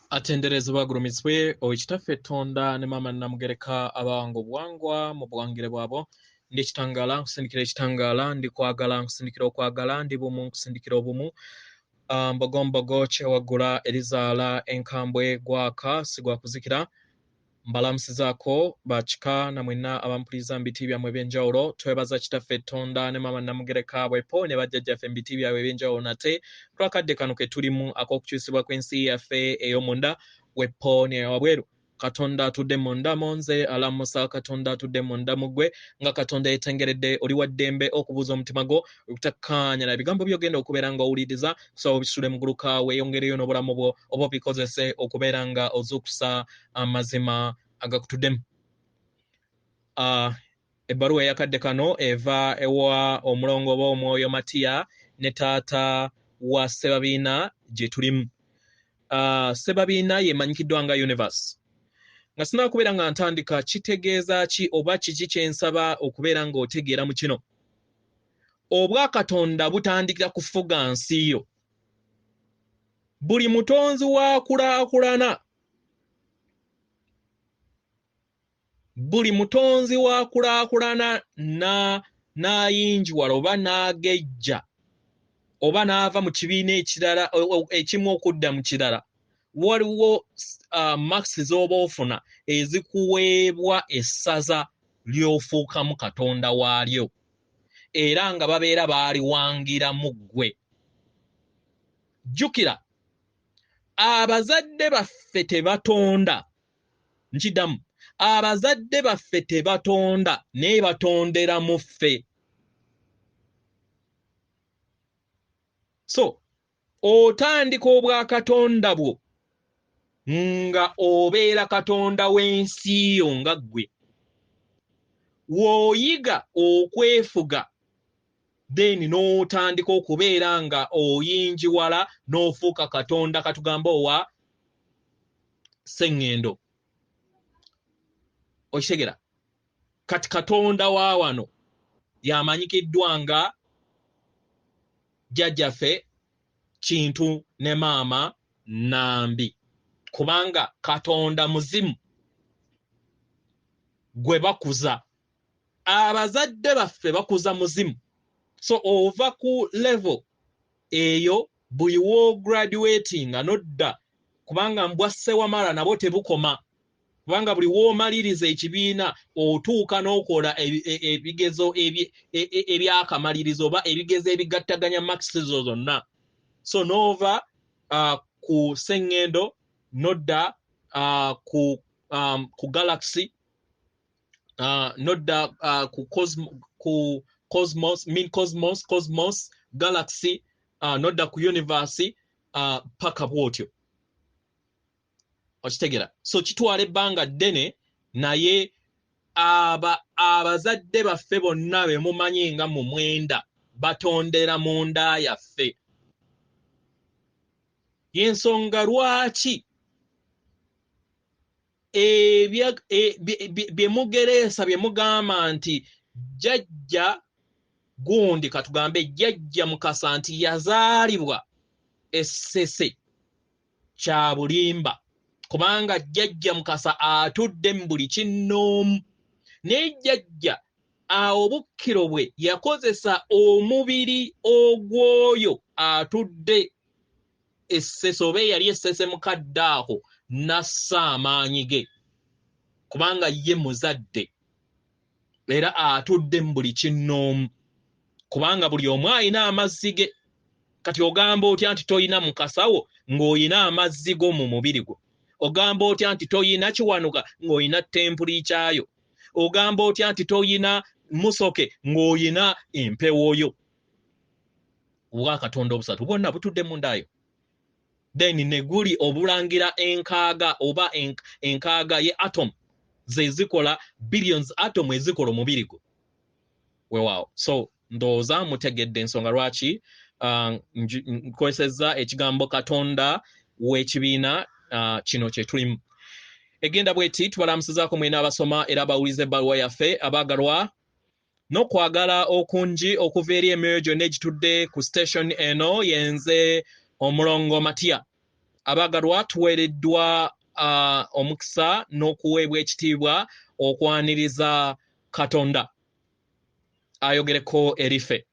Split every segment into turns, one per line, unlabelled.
Atenderezebwa agulumizibwe oyo Kitaffe Ttonda ne Maama Nnamugereka abawanga obuwangwa mu buwangire bwabwo. Ndi ekitangaala nkusindikira ekitangaala, ndi kwagala nkusindikira okwagala, ndi bumu nkusindikira obumu. Mbogombogo kyewaggula erizaala enkambwe gwaka si gwa kuzikira. Mbalamusizaako bakika na mwenna abampuliriza mu biti byammwe eby'enjawulo. Twebaza Kitaffe Ttonda ne Maama Nnamugereka bwepo ne bajjajjaffe mu biti byabwe eby'enjawulo nate lwakadde kano ke tulimu ak'okukyusibwa kw'ensi yaffe ey'omunda wepo ne wabweru. Katonda atudde munda mu nze alamusa, Katonda atudde munda mu ggwe, nga Katonda yeetengeredde oli wa ddembe okubuuza omutima gwo okutakkaanya na bigambo by'ogenda okubeera ng'owuliriza, kusaba obisule mu guluka weeyongereyo n'obulamu bwo oba obikozese okubeera nga ozuukusa amazima agakutuddemu. Ebbaluwa eyakadde kano eva ewa omulongo oba omwoyo Matiya ne taata wa Ssebabiina gye tulimu. Ssebabiina yeemanyikiddwa nga Universe. Nga sinnakubeera nga ntandika, kitegeeza ki oba kiki kye nsaba okubeera ng'otegeera mu kino? Obwakatonda butandikira kufuga nsi yo. Buli mutonzi wa kulaakulana, buli mutonzi wa kulaakulana n'ayingiwala oba n'agejja oba n'ava mu kibiina ekirala ekimu okudda mu kirala, waliwo marks z'oba ofuna ezikuweebwa essaza ly'ofuukamu Katonda waalyo, era nga babeera baaliwangira mu ggwe. Jjukira, abazadde baffe tebatonda. Nkiddamu, abazadde baffe tebatonda, naye batondera mu ffe. So otandika obwakatonda bwo nga obeera Katonda w'ensi yo nga ggwe. W'oyiga okwefuga, then n'otandika okubeera nga oyingiwala n'ofuuka Katonda, katugambe owa Sseŋŋendo. Okitegera? Kati Katonda wa wano yamanyikiddwa nga jjajjaffe Kintu ne Maama Nambi, kubanga Katonda muzimu gwe bakuza. Abazadde baffe bakuza muzimu. So ova ku level eyo buli w'ograduatinga n'odda, kubanga mbwa Ssewamala nabo tebukoma, kubanga buli w'omaliriza ekibiina otuuka n'okola ebigezo ebyakamalirizo oba ebigezo ebigattaganya marks zo zonna. So n'ova ku Sseŋŋendo n'odda ku Galaxy, n'odda ku Cosmos, mean Cosmos, Cosmos, Galaxy, n'odda ku Universe, paka bw'otyo. Okitegera? So kitwala ebbanga ddene, naye abazadde baffe bonna be mumanyi nga mu mwenda batondera munda yaffe. Y'ensonga lwaki bye mugereesa bye mugamba nti jjajja gundi, katugambe jjajja Mukasa nti yazaalibwa Essese, kya bulimba, kubanga jjajja Mukasa atudde mu buli kinnoomu. Naye jjajja awo obukkiro bwe yakozesa omubiri ogw'oyo atudde Essese oba eyali Essese mukadde ako n'assa amaanyi ge, kubanga ye muzadde era atudde mu buli kinnoomu, kubanga buli omu alina amazzi ge. Kati ogamba otya nti toyina Mukasawo ng'oyina amazzi go mu mubiri gwo? Ogamba otya nti toyina Kiwanuka ng'oyina temperature yo? Ogamba otya nti toyina Musoke ng'oyina empewo yo? Obwakatonda obusatu bwonna butudde munda yo. Then ne guli obulangira enkaaga oba enkaaga ye atom ze zikola billions atom ezikola omubiri gwo. Weewaawo. So ndowooza mutegedde ensonga lwaki nkozesezza ekigambo Katonda w'ekibiina kino kye tulimu. Egenda bw'eti, tubalamusizaako mwena abasoma era abawuliza ebbaluwa yaffe abaagalwa n'okwagala okungi okuva eri emyoyo gyonna egitudde ku station eno. Yenze omulongo Matiya. Abaagalwa, tuweereddwa omukisa n'okuweebwa ekitiibwa okwaniriza Katonda ayogereko erife.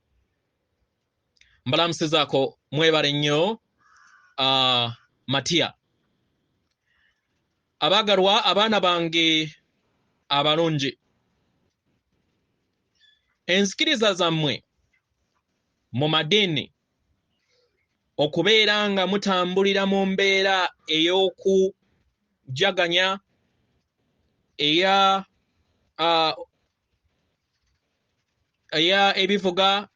Mbalamusizaako, mwebale nnyo Matiya. Abaagalwa, abaana bange abalungi, enzikiriza zammwe mu madiini okubeera nga mutambulira mu mbeera ey'okujaganya eya ebivuga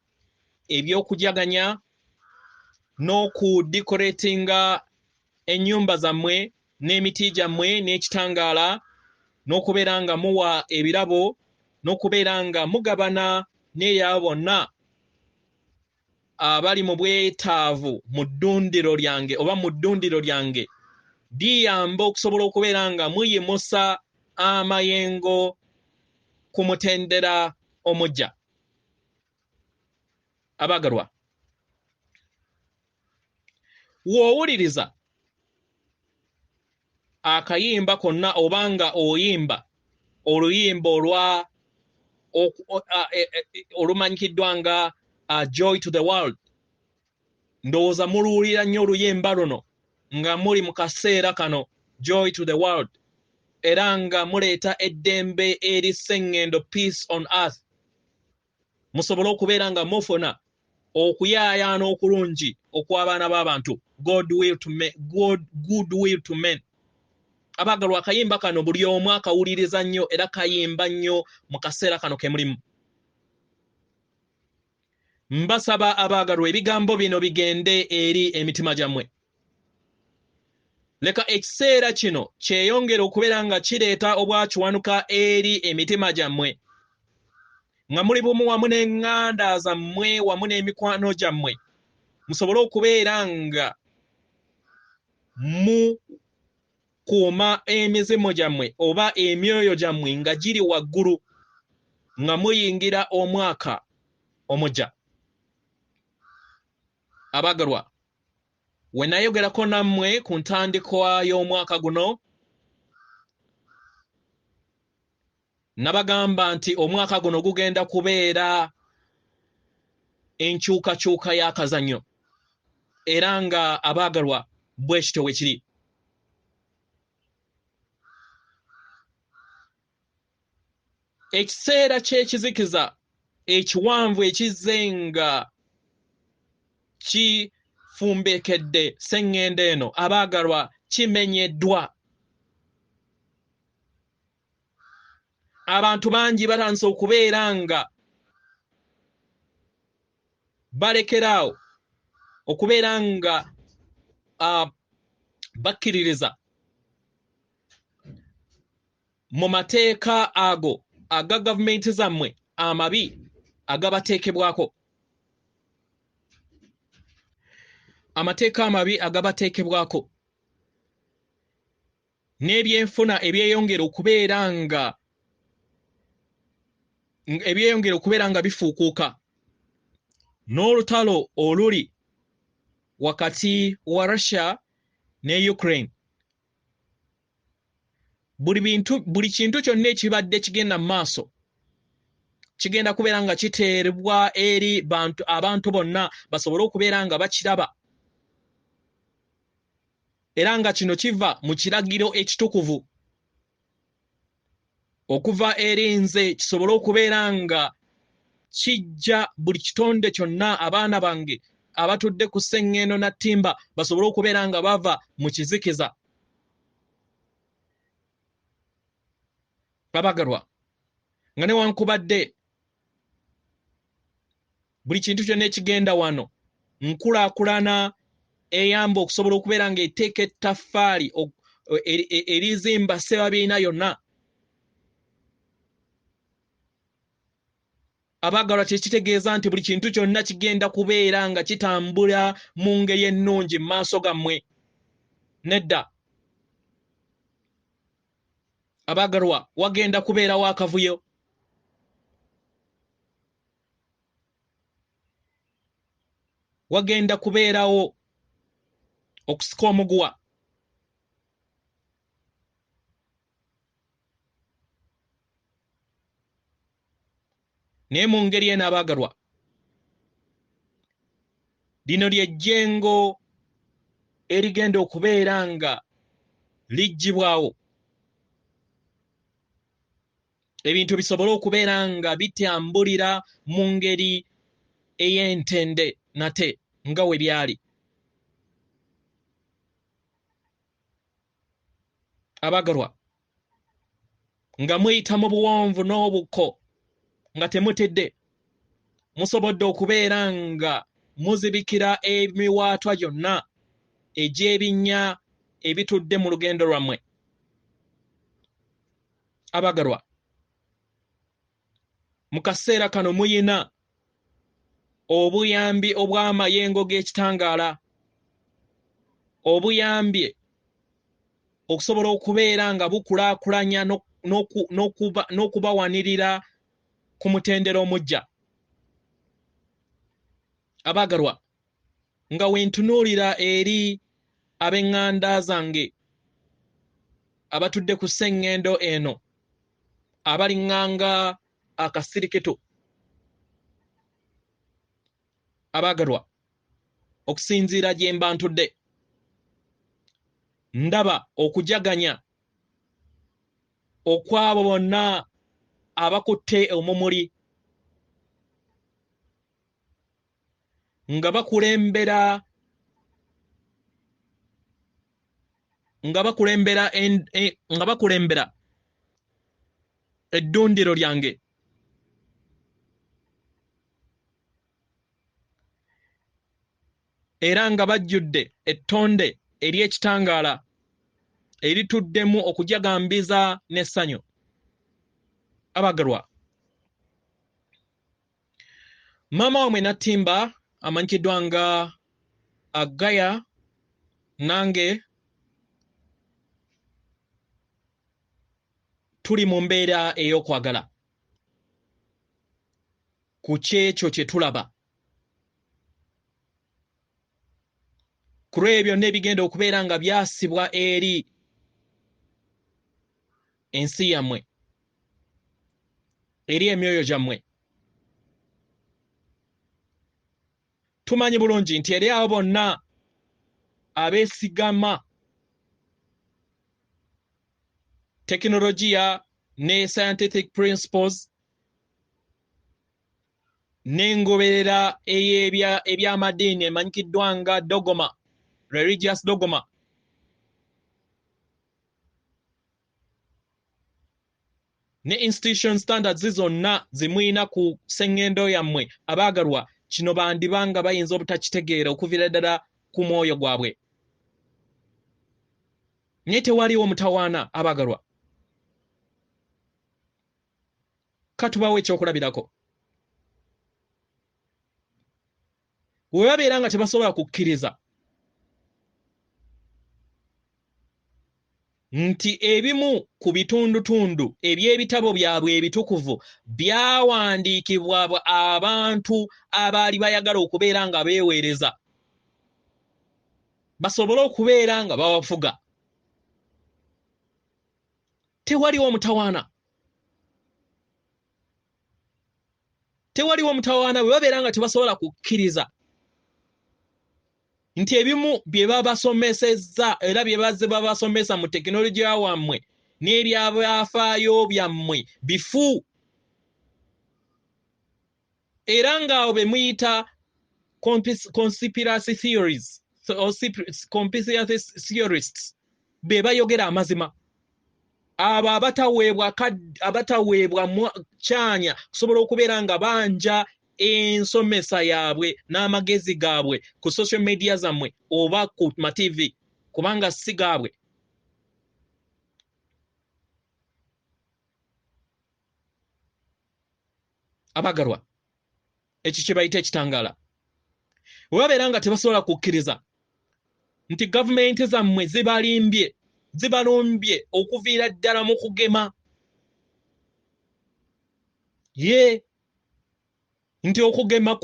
eby'okujaganya n'okudecoratinga ennyumba zammwe n'emiti gyammwe n'ekitangaala n'okubeera nga muwa ebirabo n'okubeera nga mugabana n'eyabo bonna abali mu bwetaavu mu ddundiro lyange oba mu ddundiro lyange, liyamba okusobola okubeera nga muyimusa amayengo ku mutendera omujja. Abaagalwa, w'owuliriza akayimba konna obanga oyimba oluyimba olumanyikiddwa nga Joy to the World, ndowooza muluwulira nnyo oluyimba luno nga muli mu kaseera kano, Joy to the World, era nga muleeta eddembe eri sseŋŋendo, peace on earth, musobole okubeera nga mufuna okuyaayaana okulungi okw'abaana b'abantu, God will to men, God, good will to men. Abaagalwa, akayimba kano buli omu akawuliriza nnyo era kayimba nnyo mu kaseera kano ke mulimu. Mbasaba abaagalwa, ebigambo bino bigende eri emitima gyammwe. Leka ekiseera kino kyeyongere okubeera nga kireeta obwakiwanuka eri emitima gyammwe, nga muli bumu wamu n'eŋŋanda zammwe wamu n'emikwano gyammwe, musobole okubeera nga mukuuma emizimu gyammwe oba emyoyo gyammwe nga giri waggulu nga muyingira omwaka omujja. Abaagalwa, we nayogerako nammwe ku ntandikwa y'omwaka guno, nabagamba nti omwaka guno gugenda kubeera enkyukakyuka y'akazannyo, era nga abaagalwa bwe kityo bwe kiri. Ekiseera ky'ekizikiza ekiwanvu ekizze nga kifumbekedde sseŋŋendo eno, abaagalwa, kimenyeddwa. Abantu bangi batandise okubeera nga balekeraawo okubeera nga bakkiririza mu mateeka ago aga gavumenti zammwe amabi agabateekebwako, amateeka amabi agabateekebwako n'ebyenfuna ebyeyongera okubeera nga bifuukuuka, n'olutalo oluli wakati wa Russia ne Ukraine. Buli kintu kyonna ekibadde kigenda mu maaso kigenda kubeera nga kiteerebwa eri abantu bonna basobole okubeera nga bakiraba, era nga kino kiva mu kiragiro ekitukuvu okuva eri nze, kisobole okubeera nga kijja buli kitonde kyonna, abaana bange abatudde ku sseŋŋendo na ttimba basobole okubeera nga bava mu kizikiza. Abagalwa, nga newankubadde buli kintu kyonna ekigenda wano nkulaakulana eyamba okusobola okubeera ng'eteeka ettaffaali erizimba ssebabiina yonna, abaagalwa, kyekitegeeza nti buli kintu kyonna kigenda kubeera nga kitambula mu ngeri ennungi mu maaso gammwe. Nedda, abaagalwa, wagenda kubeerawo akavuyo. Wagenda kubeerawo okusika omuguwa. Naye mu ngeri eno abaagalwa, lino ly'ejjengo erigenda okubeera nga liggyibwawo, ebintu bisobole okubeera nga bitambulira mu ngeri ey'entende nate nga we byali. Abagalwa, nga muyita mu buwonvu n'obukko nga temutidde, musobodde okubeera nga muzibikira emiwaatwa gyonna egy'ebinnya ebitudde mu lugendo lwammwe. Abagalwa, mu kaseera kano muyina obuyambi obw'amayengo g'ekitangaala, obuyambye okusobola okubeera nga bukulaakulanya n'okubawanirira ku mutendera omuggya. Abaagalwa, nga wentunuulira eri ab'eŋŋanda zange abatudde ku sseŋŋendo eno, abaliŋŋanga akasirikitu, abaagalwa, okusinziira gye mba ntudde, ndaba okujaganya okw'abo bonna abakutte omumuli nga bakulembera nga bakulembera eddundiro lyange era nga bajjudde ettonde ery'ekitangaala erituddemu okujagambiza n'essanyu. Abagalwa, maama wamwe Nattimba amanyikiddwa nga Agaya nange tuli mu mbeera ey'okwagala ku kyekyo kye tulaba, ku lw'ebyo byonna ebigenda okubeera nga byasibwa eri ensi yammwe, eri emyoyo gyammwe. Tumanyi bulungi nti eri abo bonna abeesigama tekinologiya ne scientific principles n'engoberera eby'amadiini emanyikiddwa nga dogma, religious dogma, ne institution standards zonna ze mulina ku sseŋŋendo yammwe. Abaagalwa, kino bandiba nga bayinza obutakitegeera okuviira ddala ku mwoyo gwabwe, naye tewaliwo mutawaana. Abaagalwa, katubawo ekyokulabirako. Bwe babeera nga tebasobola kukkiriza nti ebimu ku bitundutundu eby'ebitabo byabwe ebitukuvu byawandiikibwa abantu abaali bayagala okubeera nga beeweereza basobole okubeera nga babafuga, tewaliwo mutawaana, tewaliwo mutawaana. Bwe babeera nga tebasobola kukkiriza nti ebimu bye babasomesezza era bye bazze babasomesa mu tekinologiya wammwe n'ebyabyafaayo byammwe bifu, era ng'awo be muyita conspiracy theories or conspiracy theorists be bayogera amazima, abo abataweebwa kyanya kusobola okubeera nga banja ensomesa yaabwe n'amagezi gaabwe ku social media zammwe oba ku ma TV, kubanga si gaabwe. Abagalwa, ekyo kye bayita ekitangaala. Bwe babeera nga tebasobola kukkiriza nti gavumenti zammwe zibalimbye, zibalumbye okuviira ddala mu kugema, ye nti okugema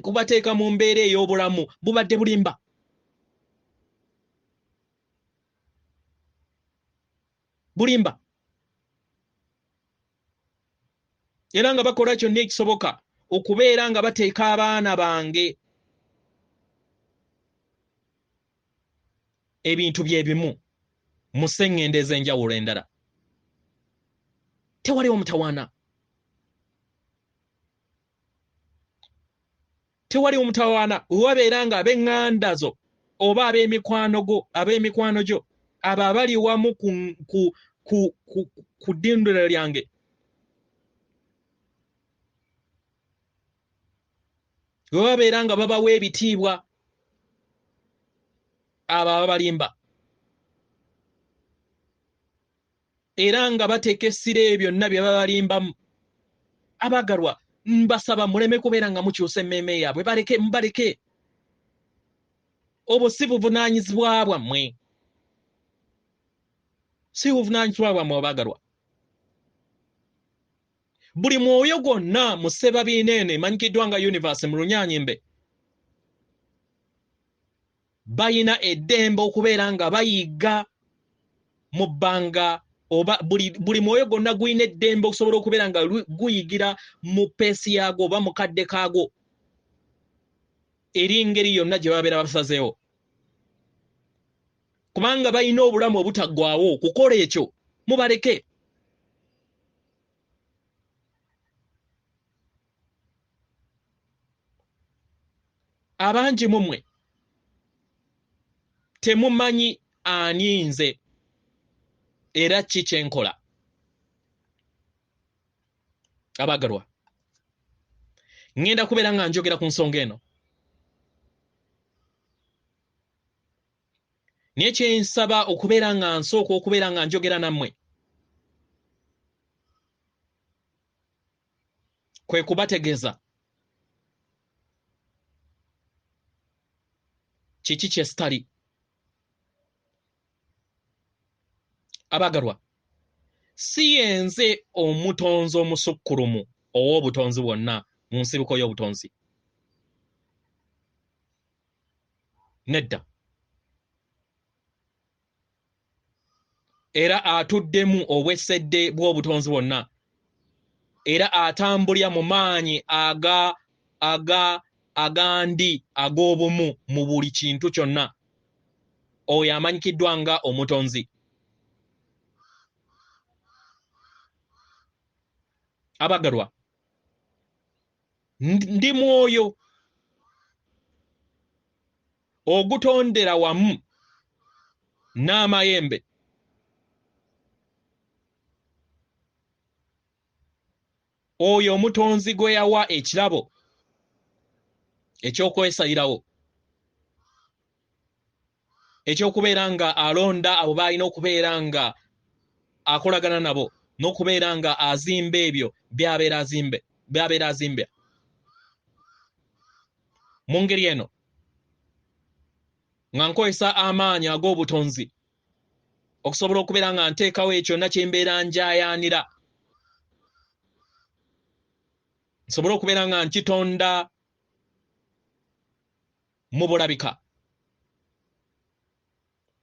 kubateeka mu mbeera ey'obulamu bubadde bulimba, bulimba. Era nga bakola kyonna ekisoboka okubeera nga bateeka abaana bange ebintu bye bimu mu sseŋŋendo ez'enjawulo endala. Tewaliwo mutawaana. Tewaliwo mutawaana wewabeera nga ab'eŋŋanda zo oba ab'emikwano go, ab'emikwano gyo, abo abali wamu ku ddindiro lyange bwe babeera nga babawa ebitiibwa abo ababalimba era nga bateeka essira ebyo byonna bye babalimbamu. Abagalwa, mbasaba muleme kubeera nga mukyusa emmeeme yaabwe, baleke, mubaleke. Obwo si buvunaanyizibwa bwammwe, si buvunaanyizibwa bwammwe abagalwa. Buli mwoyo gwonna mu ssebabiina eno emanyikiddwa nga universe mu Lunyanyimbe balina eddembe okubeera nga bayiga mu bbanga, oba buli mwoyo gwonna gulina eddembe okusobola okubeera nga guyigira mu peesi yaagwo oba mu kadde kaagwo eri engeri yonna gye babeera basazeewo, kubanga balina obulamu obutaggwaawo okukola ekyo. Mubaleke. Abangi mu mmwe temumanyi ani nze era ki kye nkola. Abagalwa, ŋŋenda kubeera nga njogera ku nsonga eno, naye kye nsaba okubeera nga nsooka okubeera nga njogera nammwe kwe kubategeeza kiki kye sitali. Abagalwa, si yenze omutonzi omusukkulumu ow'obutonzi bwonna mu nsibuko y'obutonzi. Nedda. Era atuddemu obwessedde bw'obutonzi bwonna, era atambulira mu maanyi agandi ag'obumu mu buli kintu kyonna, oyo amanyikiddwa nga omutonzi. Abagalwa, ndi mwoyo ogutondera wamu n'amayembe oyo omutonzi gwe yawa ekirabo eky'okwesalirawo, eky'okubeera nga alonda abo b'alina okubeera nga akolagana nabo n'okubeera nga azimba ebyo by'abeera azimbe, by'abeera azimba. Mu ngeri eno nga nkozesa amaanyi ag'obutonzi okusobola okubeera nga nteekawo ekyonna kye mbeera njayaanira, nsobole okubeera nga nkitonda mu bulabika.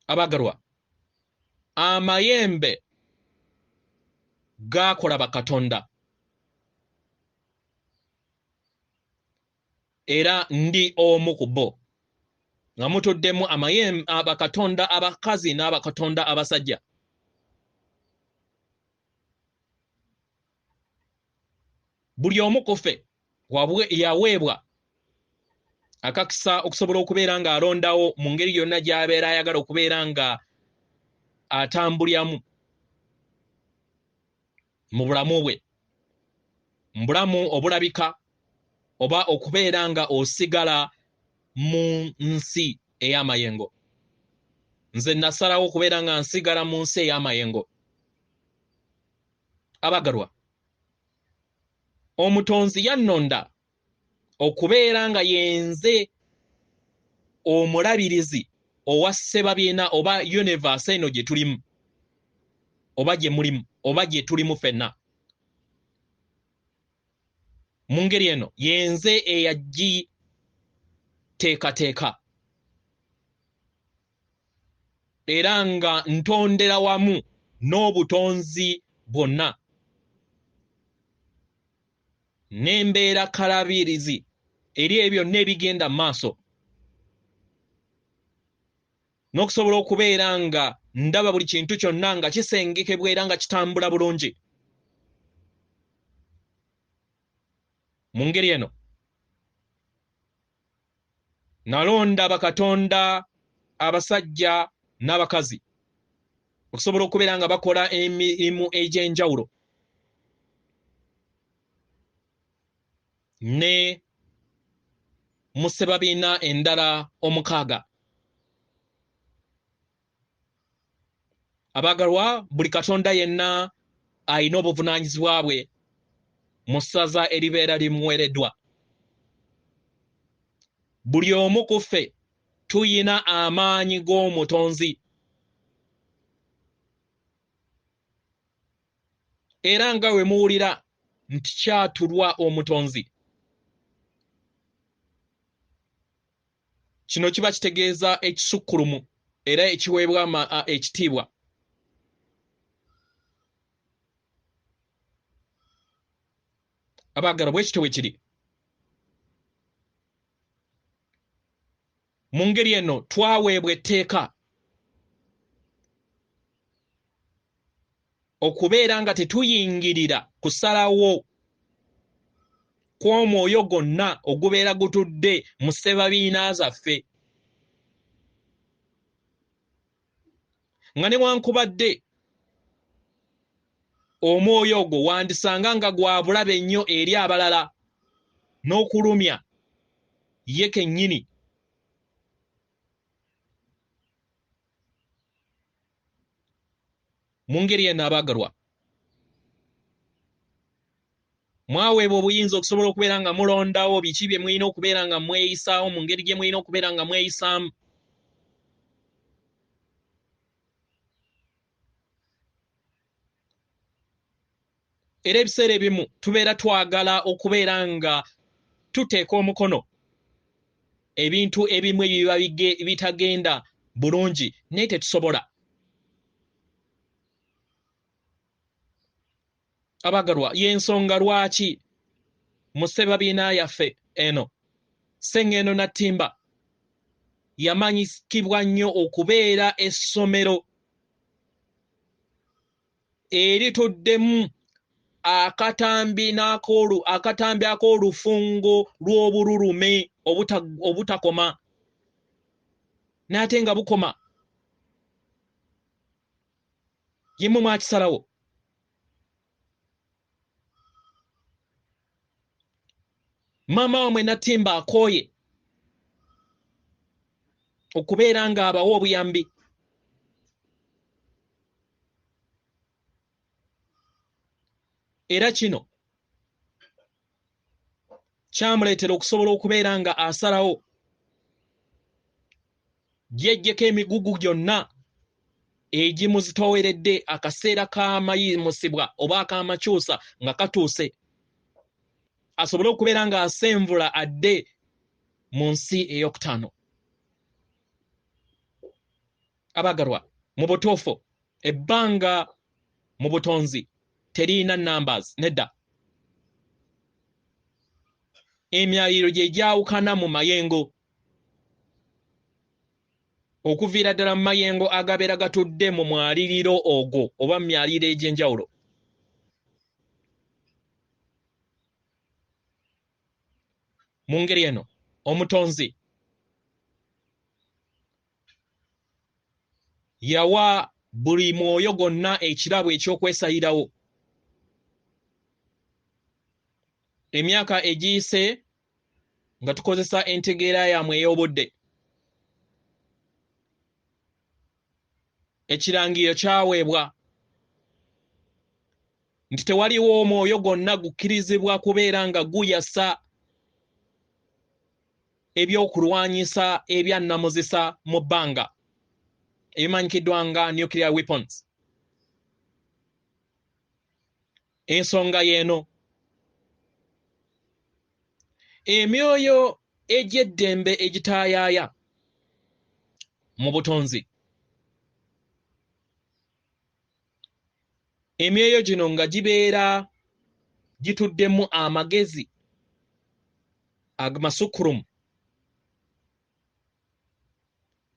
Abagalwa, amayembe gaakola bakatonda, era ndi omu ku bo, nga mutuddemu amayembe abakatonda abakazi n'abakatonda abasajja. Buli omu ku ffe yaweebwa akakisa okusobola okubeera ng'alondawo mu ngeri yonna gy'abeera ayagala okubeera nga atambulyamu mu bulamu bwe, mu bulamu obulabika oba okubeera nga osigala mu nsi ey'amayengo. Nze nasalawo okubeera nga nsigala mu nsi ey'amayengo. Abagalwa, omutonzi yannonda okubeera nga yenze omulabirizi owa ssebabiina oba universe eno gye tulimu, oba gye mulimu, oba gye tulimu ffenna. Mu ngeri eno yenze eyagiteekateeka era nga ntondera wamu n'obutonzi bwonna. N'embeera kalabirizi eri ebyo byonna ebigenda mu maaso, n'okusobola okubeera nga ndaba buli kintu kyonna nga kisengekebwa era nga kitambula bulungi. Mu ngeri eno nalonda bakatonda abasajja n'abakazi okusobola okubeera nga bakola emirimu egy'enjawulo ne mu ssebabiina endala 6. Abaagalwa, buli katonda yenna alina obuvunaanyizibwa bwe mu ssaza eribeera limuweereddwa. Buli omu ku ffe tuyina amaanyi g'omutonzi, era nga we muwulira nti kyatulwa omutonzi, kino kiba kitegeeza ekisukkulumu era ekiweebwa ekitiibwa. Abaagala, bwe kityo bwe kiri. Mu ngeri eno twaweebwa etteeka okubeera nga tetuyingirira kusalawo kw'omwoyo gwonna ogubeera gutudde mu ssebabiina zaffe, nga newankubadde omwoyo ogwo wandisanga nga gwa bulabe nnyo eri abalala n'okulumya ye kennyini. Mu ngeri eno abaagalwa, mwaweebwa obuyinza okusobola okubeera nga mulondawo biki bye mulina okubeera nga mweyisaawo mu ngeri gye mulina okubeera nga mweyisaamu. Era ebiseera ebimu tubeera twagala okubeera nga tuteeka omukono ebintu ebimu ebiba bitagenda bulungi, naye tetusobola. Abaagalwa, y'ensonga lwaki mu ssebabiina yaffe eno Ssengendo Nattimba yamanyikibwa nnyo okubeera essomero erituddemu akatambi akatambi ak'olufungo lw'obululume obutakoma, n'ate nga bukoma. Ye mmwe mwakisalawo. Maama wammwe Nattimba akooye okubeera ng'abawa obuyambi. Era kino kyamuleetera okusobola okubeera nga asalawo yeggyeko emigugu gyonna egimuzitooweredde akaseera k'amayimusibwa oba ak'amakyusa nga katuuse, asobole okubeera ng'asenvula adde mu nsi ey'okutaano. Abaagalwa, mu butuufu ebbanga mu butonzi teriyina numbers, nedda. Emyaliro gye gyawukana mu mayengo okuviira ddala mu mayengo agabeera gatudde mu mwaliriro ogwo oba mu myaliriro egy'enjawulo. Mu ngeri eno omutonzi yawa buli mwoyo gwonna ekirabo eky'okwesalirawo. Emyaka egiyise nga tukozesa entegeera yammwe ey'obudde, ekirangiriro kyaweebwa nti tewaliwo omwoyo gwonna gukkirizibwa kubeera nga guyasa ebyokulwanyisa ebyannamuzisa mu bbanga ebimanyikiddwa nga nuclear weapons. Ensonga y'eno, emyoyo egy'eddembe egitaayaaya mu butonzi, emyoyo gino nga gibeera Gituddemu amagezi amasukulumu,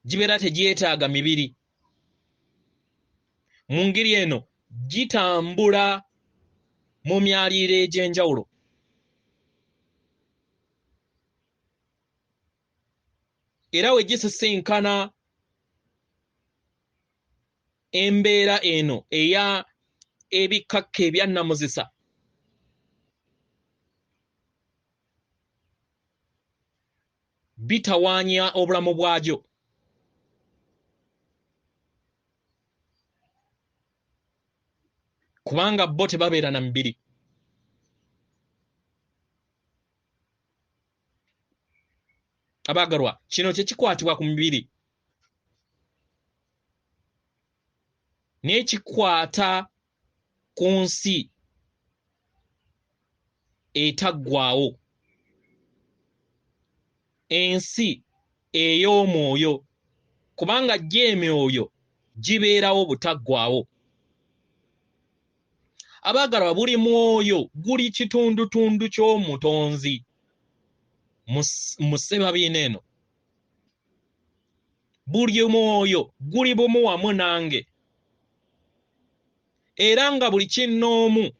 gibeera tegyetaaga mibiri. Mu ngeri eno gitambula mu myaliiro egy'enjawulo. Era we gisisinkana embeera eno eya ebikakka ebyannamuzisa, bitawaanya obulamu bwagyo. Kubanga bo tebabeera na mibiri. Abaagalwa, kino tekikwatibwa ku mibiri, naye kikwata ku nsi etaggwaawo, ensi ey'omwoyo, kubanga gyo emyoyo gibeerawo butaggwaawo. Abaagalwa, buli mwoyo guli kitundutundu ky'omutonzi mu ssebabiina eno. Buli mwoyo guli bumu wamu nange, era nga buli kinnoomu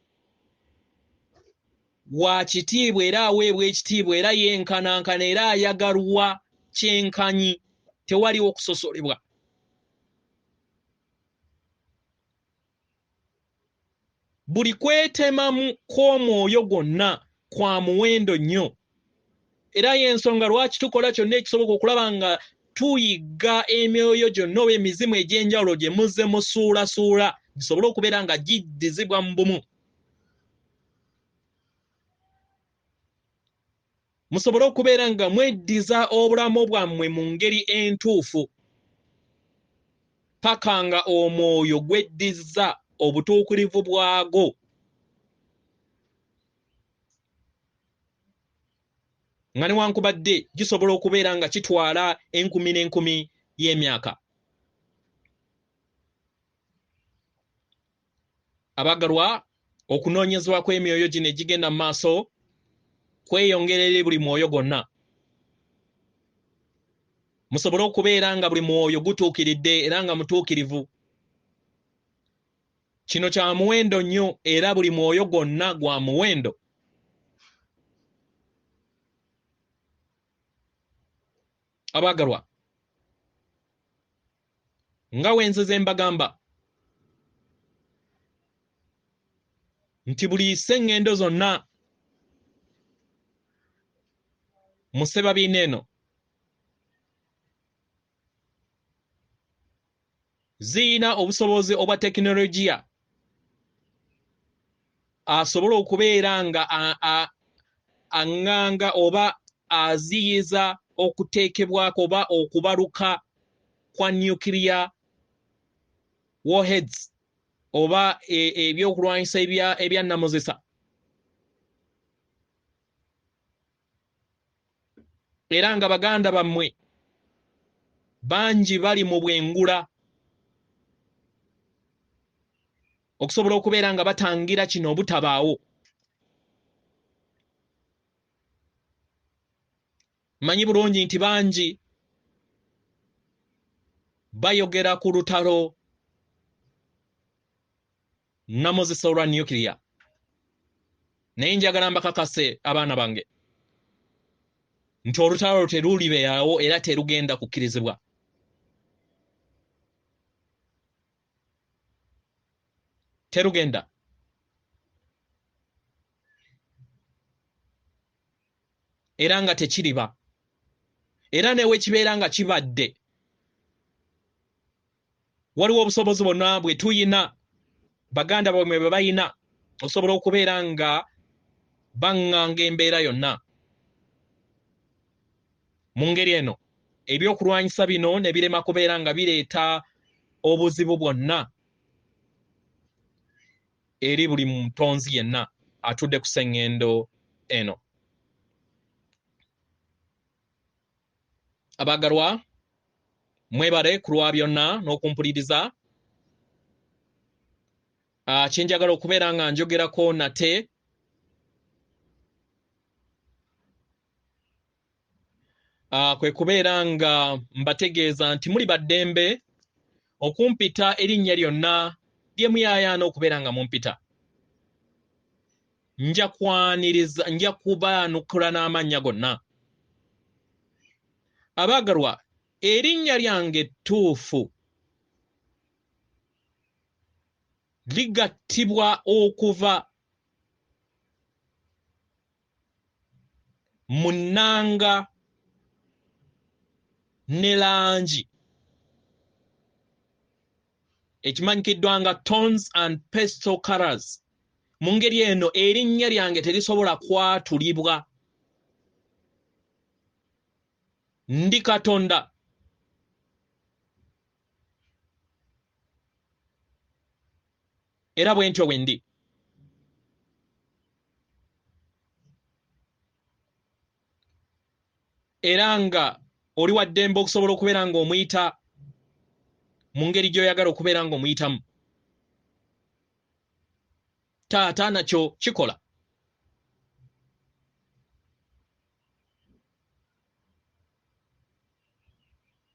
wa kitiibwa era aweebwa ekitiibwa era yenkanankana era ayagalwa kyenkanyi, tewaliwo kusosolebwa. Buli kwetemamu kw'omwoyo gwonna kwa muwendo nnyo, era y'ensonga lwaki tukola kyonna ekisoboka okulaba nga tuyigga emyoyo gyonna oba emizimu egy'enjawulo gye muzze musuulasuula gisobole okubeera nga giddizibwa mu bumu, musobole okubeera nga mweddiza obulamu bwammwe mu ngeri entuufu, paka nga omwoyo gweddizza obutuukirivu bwago. Nga newankubadde gisobola okubeera nga kitwala enkumi n'enkumi y'emyaka. Abagalwa, okunoonyezebwa kw'emyoyo gino egigenda mu maaso kweyongera eri buli mwoyo gwonna, musobole okubeera nga buli mwoyo gutuukiridde era nga mutuukirivu. Kino kya muwendo nnyo, era buli mwoyo gwonna gwa muwendo. Abaagalwa, nga wenzize mbagamba nti buli sseŋŋendo zonna mu ssebabiina eno ziyina obusobozi obwa tekinologiya asobola okubeera nga aŋŋanga oba aziyiza okuteekebwako oba okubaluka kwa nuclear warheads oba ebyokulwanyisa ebyannamuzisa. Era nga baganda bammwe bangi bali mu bwengula okusobola okubeera nga batangira kino obutabaawo. Mmanyi bulungi nti bangi bayogera ku lutalo namuzisa olwa nuclear, naye njagala mbakakase abaana bange nti olutalo terulibeerawo era terugenda kukkirizibwa. Terugenda. Era nga tekiriba. Era newe kibeera nga kibadde, waliwo obusobozi bwonna bwe tuyina, baganda bammwe bwe bayina, osobola okubeera nga baŋŋanga embeera yonna. Mu ngeri eno ebyokulwanyisa bino ne birema kubeera nga bireeta obuzibu bwonna eri buli mutonzi yenna atudde ku sseŋŋendo eno. Abaagalwa, mwebale ku lwa byonna n'okumpuliriza. Kye njagala okubeera nga njogerako nate Kwe kubeera nga mbategeeza nti muli baddembe okumpita erinnya lyonna lye muyaayaana okubeera nga mumpita. Nja kwaniriza, nja kubaanukula n'amannya gonna. Abaagalwa, erinnya lyange ttuufu ligattibwa okuva mu nnanga ne langi ekimanyikiddwa nga tones and pastel colors. Mu ngeri eno erinnya lyange terisobola kwatulibwa. Ndi Katonda. Era bwe ntyo bwe ndi. Era nga oli wa ddembe okusobola okubeera ng'omuyita mu ngeri gy'oyagala okubeera ng'omuyitamu. Taata nakyo kikola.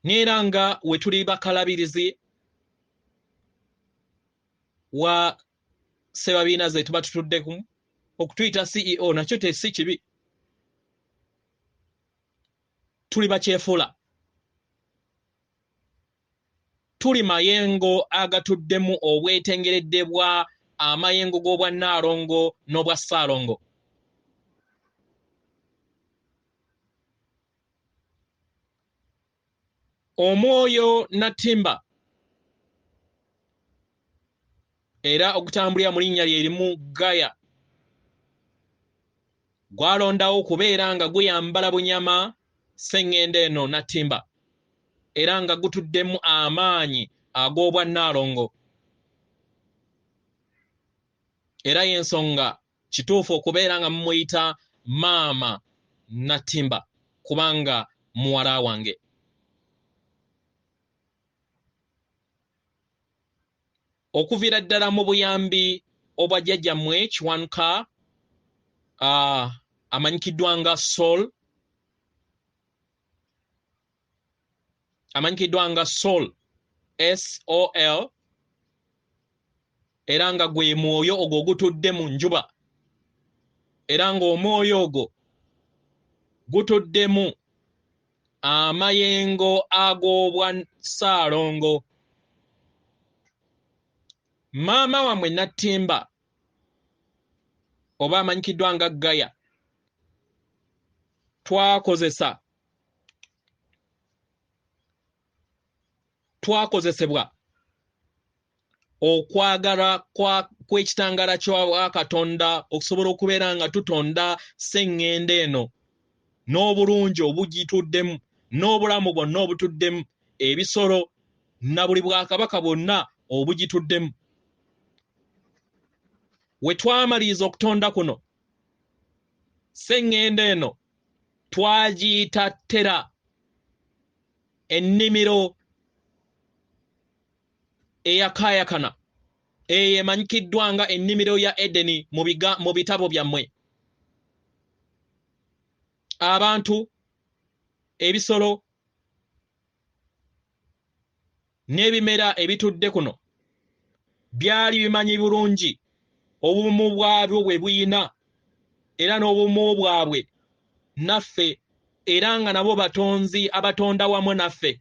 N'era nga we tuli bakalabirizi wa ssebabiina ze tuba tutuddeku, okutuyita CEO nakyo tesi kibi. Tuli bakyefuula. Tuli mayengo agatuddemu obwetengeredde bwa amayengo g'obwa Nnaalongo n'obwa Ssaalongo. Omwoyo Natimba era okutambulira mu linnya lye limu Gaya gwalondawo okubeera nga guyambala bunyama sseŋŋendo eno Natimba era nga gutuddemu amaanyi ag'obwa Nnaalongo. Era y'ensonga kituufu okubeera nga mumuyita Maama Natimba kubanga muwala wange. Okuviira ddala mu buyambi obwa jjajjammwe Kiwanuka, amanyikiddwa nga Sol, amanyikiddwa nga Sol, S-O-L, era nga gwe mwoyo ogwo ogutudde mu njuba, era ng'omwoyo ogwo gutuddemu amayengo ag'obwa Ssaalongo. Maama wammwe Natimba oba amanyikiddwa nga Gaya twakozesebwa okwagala kw'ekitangala kya Katonda okusobola okubeera nga tutonda sseŋŋendo eno n'obulungi obugituddemu n'obulamu bwonna obutuddemu, ebisolo na buli bwakabaka bwonna obugituddemu. We twamaliriza okutonda kuno, sseŋŋendo eno twagiyita Tera, ennimiro eyakaayakana eyo emanyikiddwa nga ennimiro ya Edeni mu bitabo byammwe. Abantu, ebisolo n'ebimera ebitudde kuno byali bimanyi bulungi obumu bwabyo bwe buyina era n'obumu bwabwe naffe, era nga nabo batonzi abatonda wamu naffe.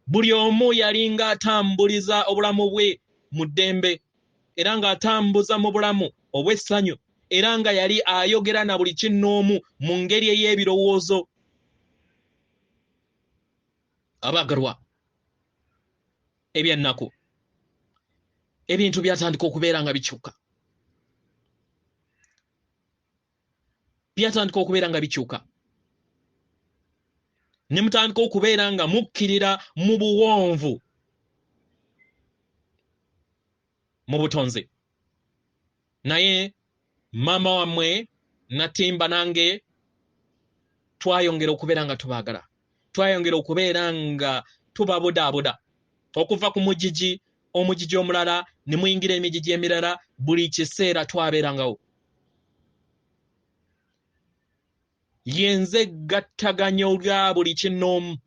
Buli omu yalinga atambuliza obulamu bwe mu ddembe, era ng'atambuza mu bulamu obw'essanyu, era nga yali ayogera na buli kinnoomu mu ngeri ey'ebirowoozo. Abaagalwa, ebyennaku ebintu byatandika okubeera nga bikyuka, byatandika okubeera nga bikyuka, ne mutandika okubeera nga mukkirira mu buwonvu mu butonzi. Naye maama wammwe Natimba nange twayongera okubeera nga tubaagala, twayongera okubeera nga tubabudaabuda okuva ku mugigi omugigi omulala ne muyingira emigigi emirala. Buli kiseera twabeerangawo. Yenze gattaganyo lya buli kinnoomu.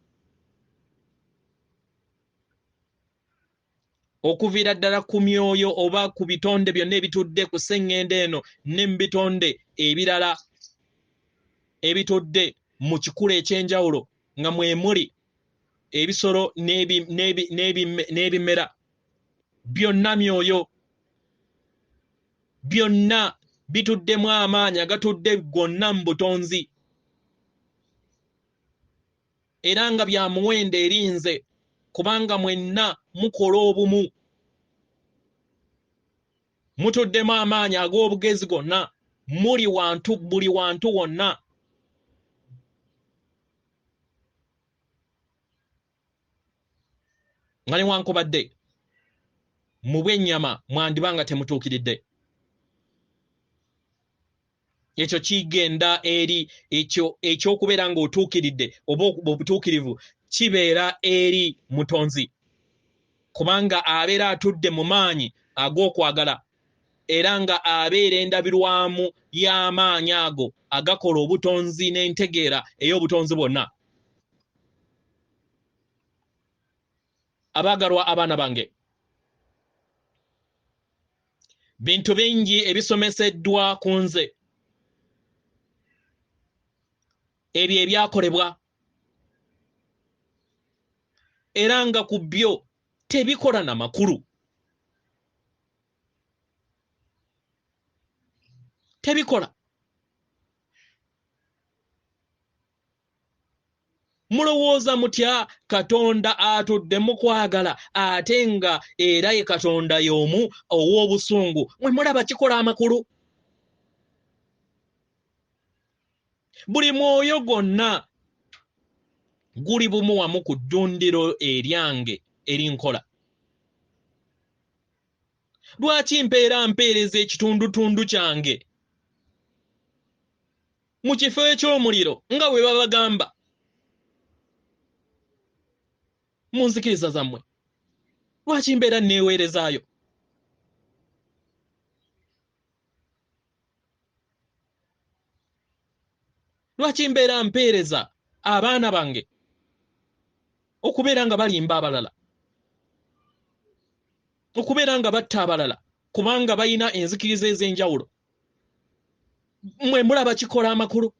Okuviira ddala ku myoyo oba ku bitonde byonna ebitudde ku sseŋŋendo eno ne mu bitonde ebirala ebitudde mu kikula eky'enjawulo nga mwe muli ebisolo n'ebimera, byonna myoyo, byonna bituddemu amaanyi agatudde gonna mu butonzi, era nga bya muwendo eri nze, kubanga mwenna mukola obumu, mutuddemu amaanyi ag'obugezi gonna, muli wantu buli wantu wonna. Nga newankubadde mu bw'ennyama mwandiba nga temutuukiridde, ekyo kigenda eri ekyo ekyokubeera ng'otuukiridde oba obutuukirivu kibeera eri mutonzi, kubanga abeera atudde mu maanyi ag'okwagala era nga abeera endabirwamu y'amaanyi ago agakola obutonzi n'entegeera ey'obutonzi bwonna. Abaagalwa abaana bange, bintu bingi ebisomeseddwa ku nze, ebyo ebyakolebwa, era nga ku byo tebikola na makulu. Tebikola. Mulowooza mutya Katonda atudde mu kwagala ate nga era ye Katonda y'omu ow'obusungu? Mwe mulaba kikola amakulu? Buli mwoyo gwonna guli bumu wamu ku ddundiro eryange erinkola. Lwaki mpeera mpeereza ekitundutundu kyange mu kifo eky'omuliro nga bwe babagamba mu nzikiriza zammwe? Lwaki mbeera neeweerezaayo? Lwaki mbeera mpeereza abaana bange okubeera nga balimba abalala, okubeera nga batta abalala kubanga balina enzikiriza ez'enjawulo? Mwe mulaba kikola amakulu?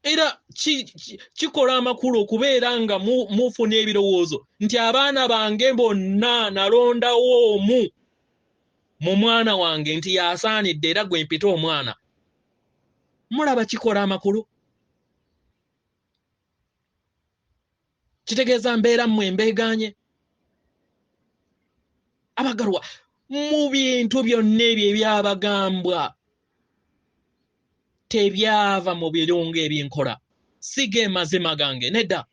Era kikola amakulu okubeera nga mufuna ebirowoozo nti abaana bange bonna nalondawo omu mu mwana wange nti yasaanidde era gwe mpita omwana. Mulaba kikola amakulu? Kitegeeza mbeera mmwe mbeegaanye. Abagalwa, mu bintu byonna ebyo ebyabagambwa tebyava mu birungo ebinkola, si ge mazima gange, nedda.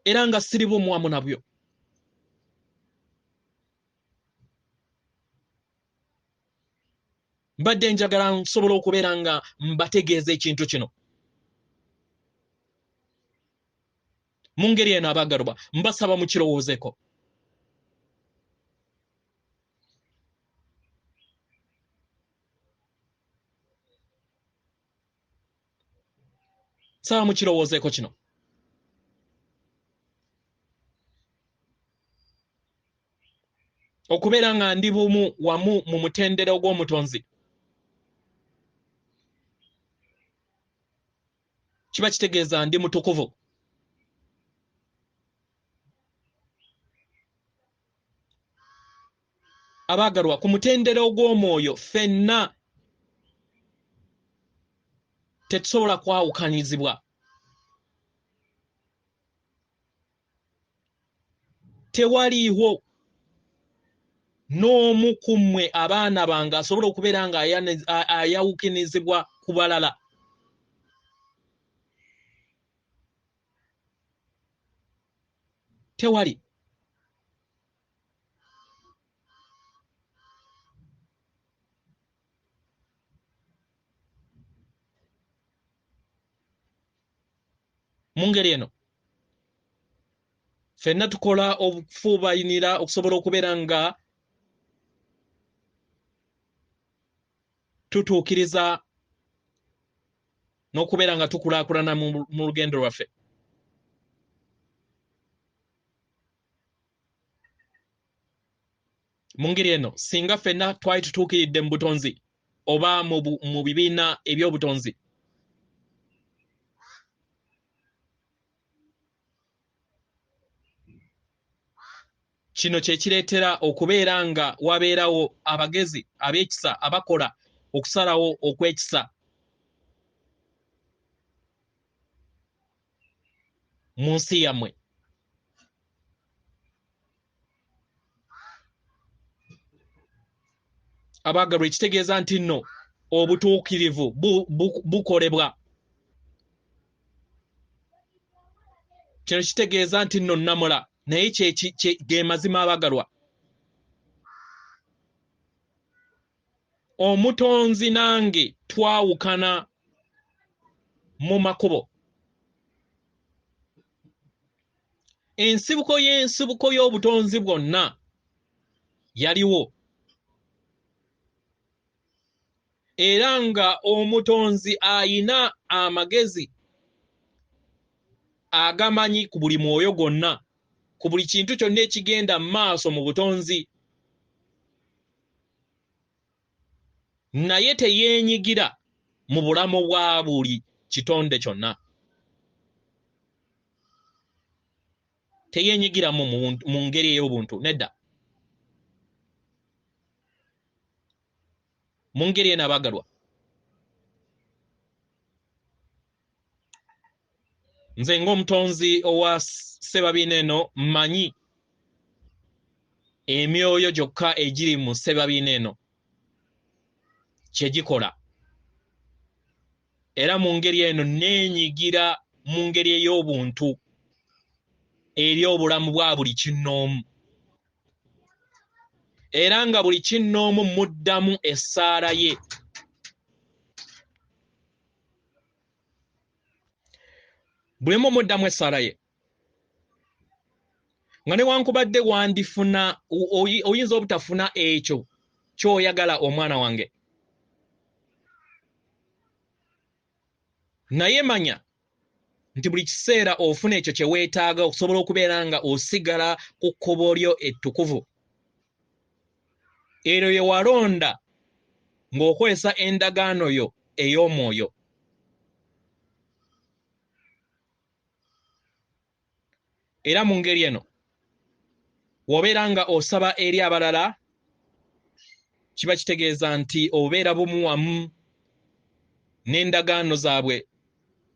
Era nga siri bumu wamu nabyo. Mbadde njagala nsobola okubeera nga mbategeeza ekintu kino. Mu ngeri eno abaagalwa mbasaba mukirowoozeeko. Nsaba mukirowoozeeko kino. Okubeera nga ndi bumu wamu mu mutendera ogw'omutonzi kiba kitegeeza ndi mutukuvu. Abaagalwa, ku mutendera ogw'omwoyo ffenna tetusobola kwawukanyizibwa. Tewaliiwo n'omu ku mmwe abaana bange asobola okubeera nga ayawukanizibwa ku balala. Tewali. Mu ngeri eno Ffenna tukola obufuubayinira okusobola okubeera nga tutuukiriza n'okubeera nga tukulaakulana mu lugendo lwaffe. Mu ngeri eno, singa ffenna twali tutuukiridde mu butonzi oba mu bibiina eby'obutonzi, kino kye kireetera okubeera nga wabeerawo abagezi ab'ekisa abakola okusalawo okw'ekisa mu nsi yammwe. Abaagalwa, ekitegeeza nti nno obutuukirivu bukolebwa. Kino kitegeeza nti nno nnamula, naye ge mazima abaagalwa. Omutonzi nange twawukana mu makubo. Ensibuko y'ensibuko y'obutonzi bwonna yaliwo, era nga omutonzi ayina amagezi agamanyi ku buli mwoyo gwonna, ku buli kintu kyonna ekigenda mu maaso mu butonzi, naye teyeenyigira mu bulamu bwa buli kitonde kyonna. Teyeenyigiramu mu ngeri ey'obuntu, nedda. Mu ngeri eno abaagalwa, nze ng'omutonzi owa Ssebabiina eno mmanyi emyoyo gyokka egiri mu Ssebabiina eno kye gikola, era mu ngeri eno neenyigira mu ngeri ey'obuntu eri obulamu bwa buli kinnoomu, era nga buli kinnoomu muddamu essaala ye. Buli omu muddamu essaala ye, nga newankubadde wandifuna oyinza obutafuna ekyo ky'oyagala omwana wange, naye manya nti buli kiseera ofuna ekyo kye weetaaga okusobola okubeera nga osigala ku kkubo lyo ettukuvu eryo lye walonda ng'okozesa endagaano yo ey'omwoyo. Era mu ngeri eno bw'obeera nga osaba eri abalala, kiba kitegeeza nti obeera bumu wamu n'endagaano zaabwe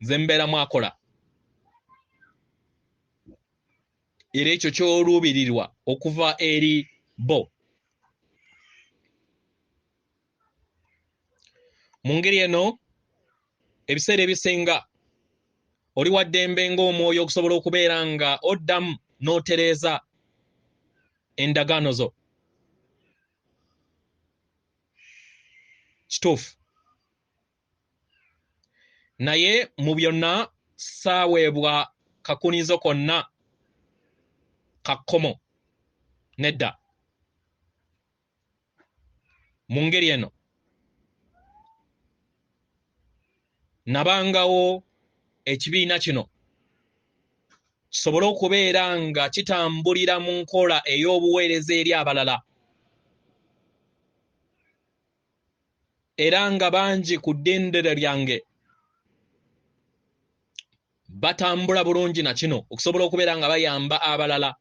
ze mbeera mwakola, era ekyo ky'oluubirirwa okuva eri bo. Mu ngeri eno ebiseera ebisinga oli wa ddembe ng'omwoyo okusobola okubeera nga oddamu n'otereeza endagaano zo. Kituufu. Naye mu byonna saaweebwa kakunizo konna kakkomo, nedda. Mu ngeri eno nabangawo ekibiina kino kisobole okubeera nga kitambulira mu nkola ey'obuweereza eri abalala, era nga bangi ku ddendero lyange batambula bulungi na kino okusobola okubeera nga bayamba abalala.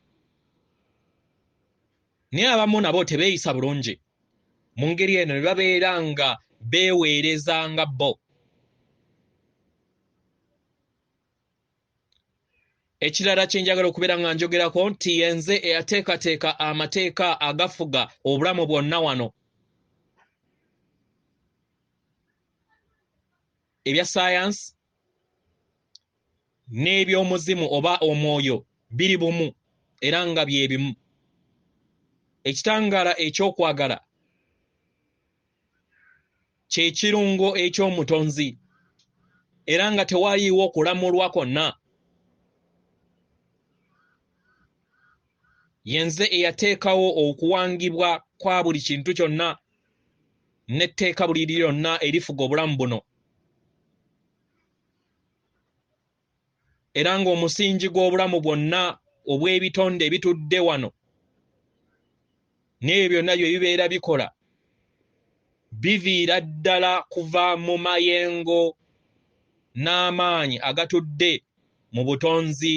Naye abamu nabo tebeeyisa bulungi mu ngeri eno, ne babeera nga beeweereza nga bo. Ekirala kye njagala okubeera nga njogerako nti yenze eyateekateeka amateeka agafuga obulamu bwonna wano, ebya sayansi n'ebyomuzimu oba omwoyo biri bumu era nga bye bimu. Ekitangaala eky'okwagala kye kirungo eky'omutonzi, era nga tewaliiwo kulamulwa kwonna. Yenze eyateekawo okuwangibwa kwa buli kintu kyonna n'etteeka buli lyonna erifuga obulamu buno, era ng'omusingi gw'obulamu bwonna obw'ebitonde ebitudde wano n'ebyo byonna bye bibeera bikola biviira ddala kuva mu mayengo n'amaanyi agatudde mu butonzi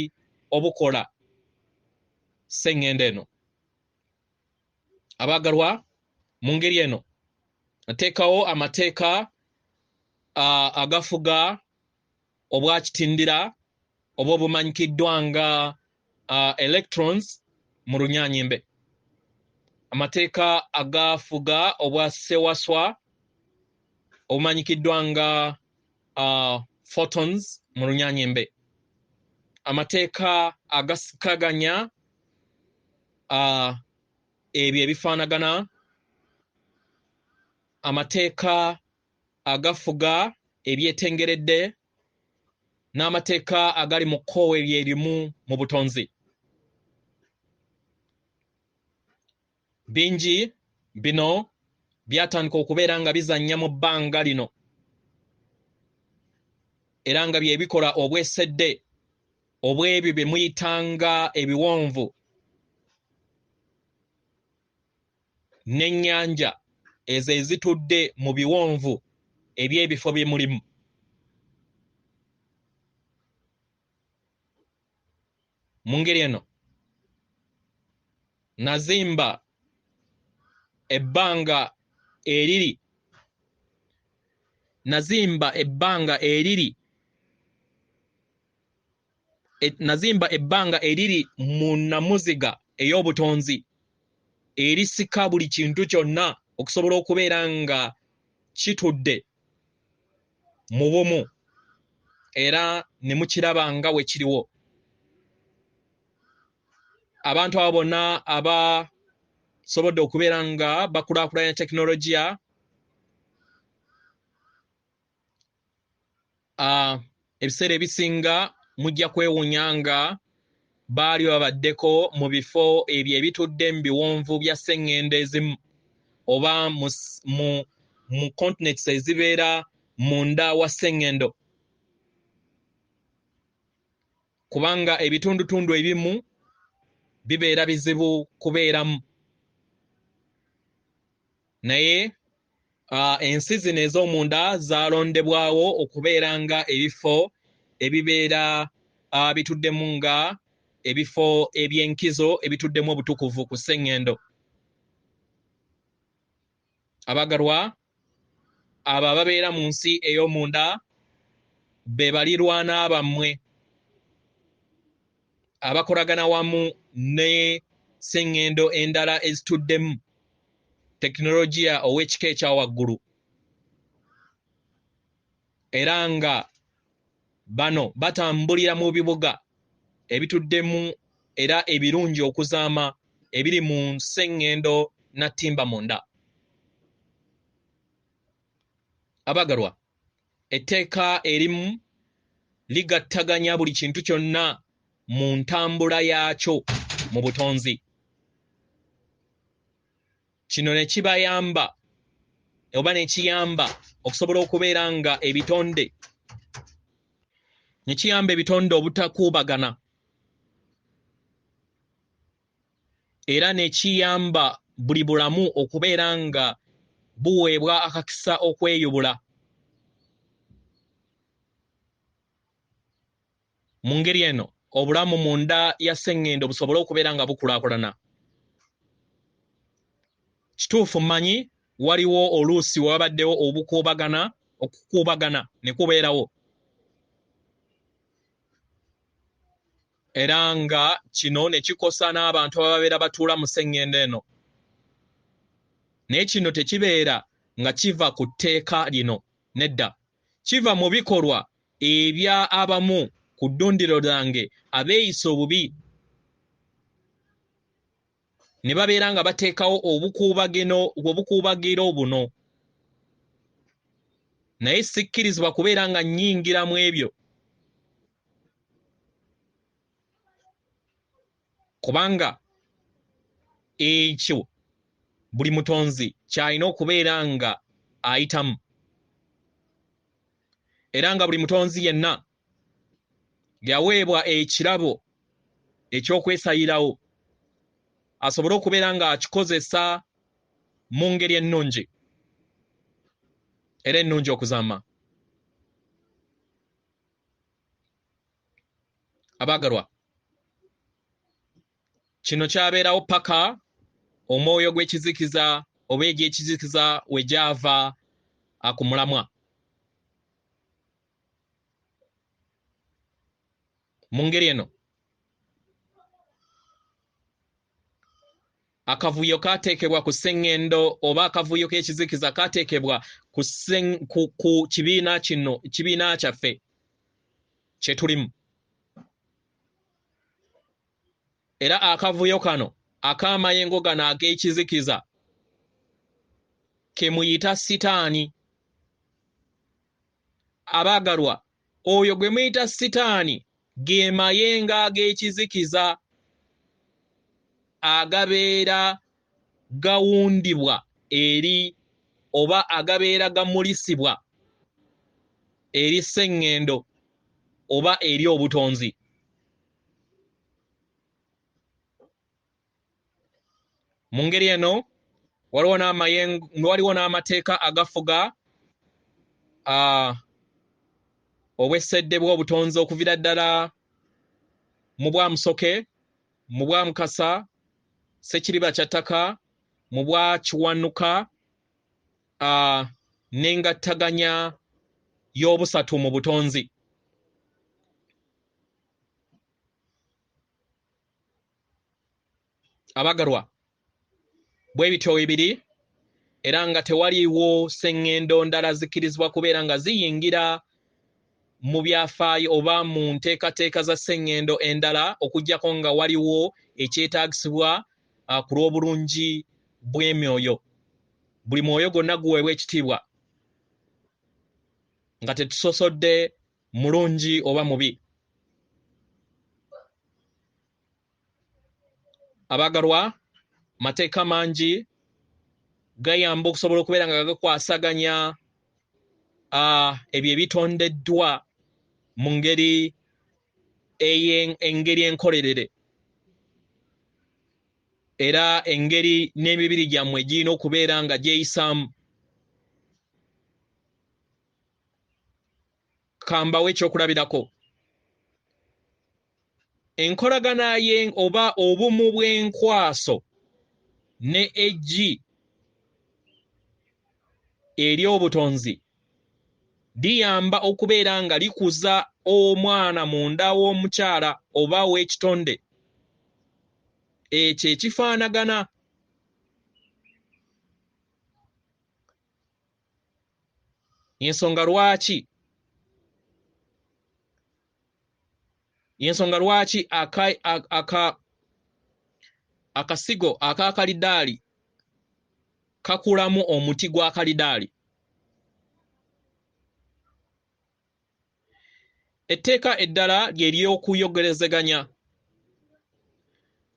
obukola sseŋŋendo eno. Abaagalwa, mu ngeri eno ateekawo amateeka agafuga obwakitindira oba obumanyikiddwa nga electrons mu Runyaanyimbe, amateeka agafuga obwa ssewaswa obumanyikiddwa nga photons mu Runyaanyimbe, amateeka agasikaganya ebyo ebifaanagana, amateeka agafuga ebyetengeredde n'amateeka agali mu kkoowe lyerimu mu butonzi. Bingi bino byatandika okubeera nga bizannya mu bbanga lino era nga bye bikola obwesedde obw'ebyo bye muyitanga ebiwonvu n'ennyanja ezo ezitudde mu biwonvu eby'ebifo bye mulimu. Mu ngeri eno nazimba ebbanga eriri nazimba ebbanga eriri nazimba ebbanga eriri mu namuziga ey'obutonzi erisika buli kintu kyonna okusobola okubeera nga kitudde mu bumu era ne mukiraba nga we kiriwo. Abantu abo bonna abasobodde okubeera nga bakulaakulanya tekinologiya ebiseera ebisinga mujja kwewuunya nga baali babaddeko mu bifo ebyo ebitudde mu biwonvu bya sseŋŋendo ezimu oba mu continents ezibeera munda wa sseŋŋendo, kubanga ebitundutundu ebimu bibeera bizibu kubeeramu. Naye ensi zino ez'omunda zaalondebwawo okubeera nga ebifo ebibeera bituddemu nga ebifo eby'enkizo ebituddemu obutukuvu ku sseŋŋendo. Abagalwa, abo ababeera mu nsi ey'omunda be balirwana bammwe abakolagana wamu ne sseŋŋendo endala ezituddemu tekinologiya ow'ekika ekya waggulu, era nga bano batambulira mu bibuga ebituddemu era ebirungi okuzaama ebiri mu sseŋŋendo nattimba munda. Abagalwa, etteeka erimu ligattaganya buli kintu kyonna mu ntambula yaakyo mu butonzi. Kino ne kibayamba oba ne kiyamba okusobola okubeera nga ebitonde, ne kiyamba ebitonde obutakuubagana, era ne kiyamba buli bulamu okubeera nga buweebwa akakisa okweyubula. Mu ngeri eno obulamu munda ya sseŋŋendo busobole okubeera nga bukulaakulana. Kituufu mmanyi waliwo oluusi wabaddewo obukuubagana, okukuubagana ne kubeerawo, era nga kino ne kikosa n'abantu ababeera batuula mu sseŋŋendo eno. Naye kino tekibeera nga kiva ku tteeka lino, nedda, kiva mu bikolwa ebya abamu ku ddundiro lyange abeeyisa obubi ne babeera nga bateekawo obukuubagiro buno. Naye sikkirizibwa kubeera nga nnyingira mu ebyo, kubanga Ekyo buli mutonzi kyalina okubeera nga ayitamu, era nga buli mutonzi yenna yaweebwa ekirabo eky'okwesayirawo asobole okubeera ng'akikozesa mu ngeri ennungi era ennungi okuzaama. Abaagalwa, kino kyabeerawo paka omwoyo gw'ekizikiza oba egy'ekizikiza we gyava ku mulamwa. Mu ngeri eno akavuyo kateekebwa ku sseŋŋendo oba akavuyo k'ekizikiza kateekebwa ku kibiina kino, kibiina kyaffe kye tulimu. Era akavuyo kano ak'amayengo gano ag'ekizikiza ke muyita Sitaani. Abaagalwa, oyo gwe muyita Sitaani ge mayengo ag'ekizikiza agabeera gawundibwa eri oba agabeera gamulisibwa eri sseŋŋendo oba eri obutonzi. Mu ngeri eno waliwo n'amateeka agafuga obwessedde bw'obutonzi okuviira ddala mu bwa Musoke, mu bwa Mukasa, Ssekiriba kya ttaka, mu bwa Kiwanuka, n'engattaganya y'obusatu mu butonzi. Abagalwa, bwe bityo bibiri, era nga tewaliiwo sseŋŋendo ndala zikkirizibwa kubeera nga ziyingira mu byafaayo oba mu nteekateeka za sseŋŋendo endala okuggyako nga waliwo ekyetaagisibwa ku lw'obulungi bw'emyoyo. Buli mwoyo gwonna guweebwa ekitiibwa nga tetusosodde mulungi oba mubi. Abaagalwa, mateeka mangi gayamba okusobola okubeera nga gakwasaganya ebyo ebitondeddwa mu ngeri engeri enkolerere, era engeri n'emibiri gyammwe girina okubeera nga gyeyisaamu. Kambawo ekyokulabirako. Enkolagana ye oba obumu bw'enkwaso ne eggi eri obutonzi liyamba okubeera nga likuza omwana munda w'omukyala oba w'ekitonde ekyo ekifaanagana. Ensonga lwaki akasigo aka kalidaali kakulamu omuti gwa kalidaali. Etteeka eddala lye ly'okuyogerezeganya,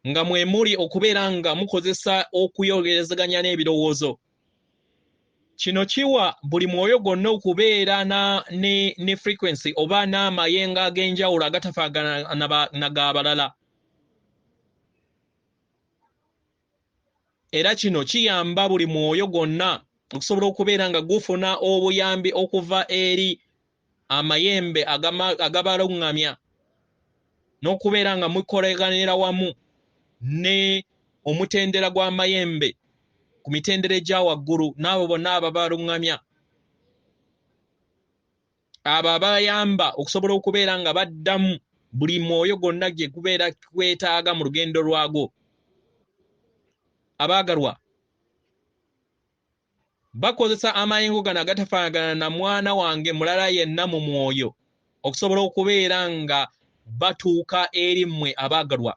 nga mwe muli okubeera nga mukozesa okuyogerezeganya n'ebirowoozo. Kino kiwa buli mwoyo gwonna okubeera ne frequency oba n'amayengo ag'enjawulo agatafaagana na g'abalala. Era kino kiyamba buli mwoyo gwonna okusobola okubeera nga gufuna obuyambi okuva eri amayembe agabaluŋŋamya, n'okubeera nga mukoleganira wamu ne omutendera gw'amayembe ku mitendera egya waggulu n'abo bonna ababaluŋŋamya, abo abayamba okusobola okubeera nga baddamu buli mwoyo gwonna gye gubeera gwetaaga mu lugendo lwagwo. Abaagalwa, bakozesa amayengo gano agatafaanagana na mwana wange mulala yenna mu mwoyo okusobola okubeera nga batuuka eri mmwe abaagalwa,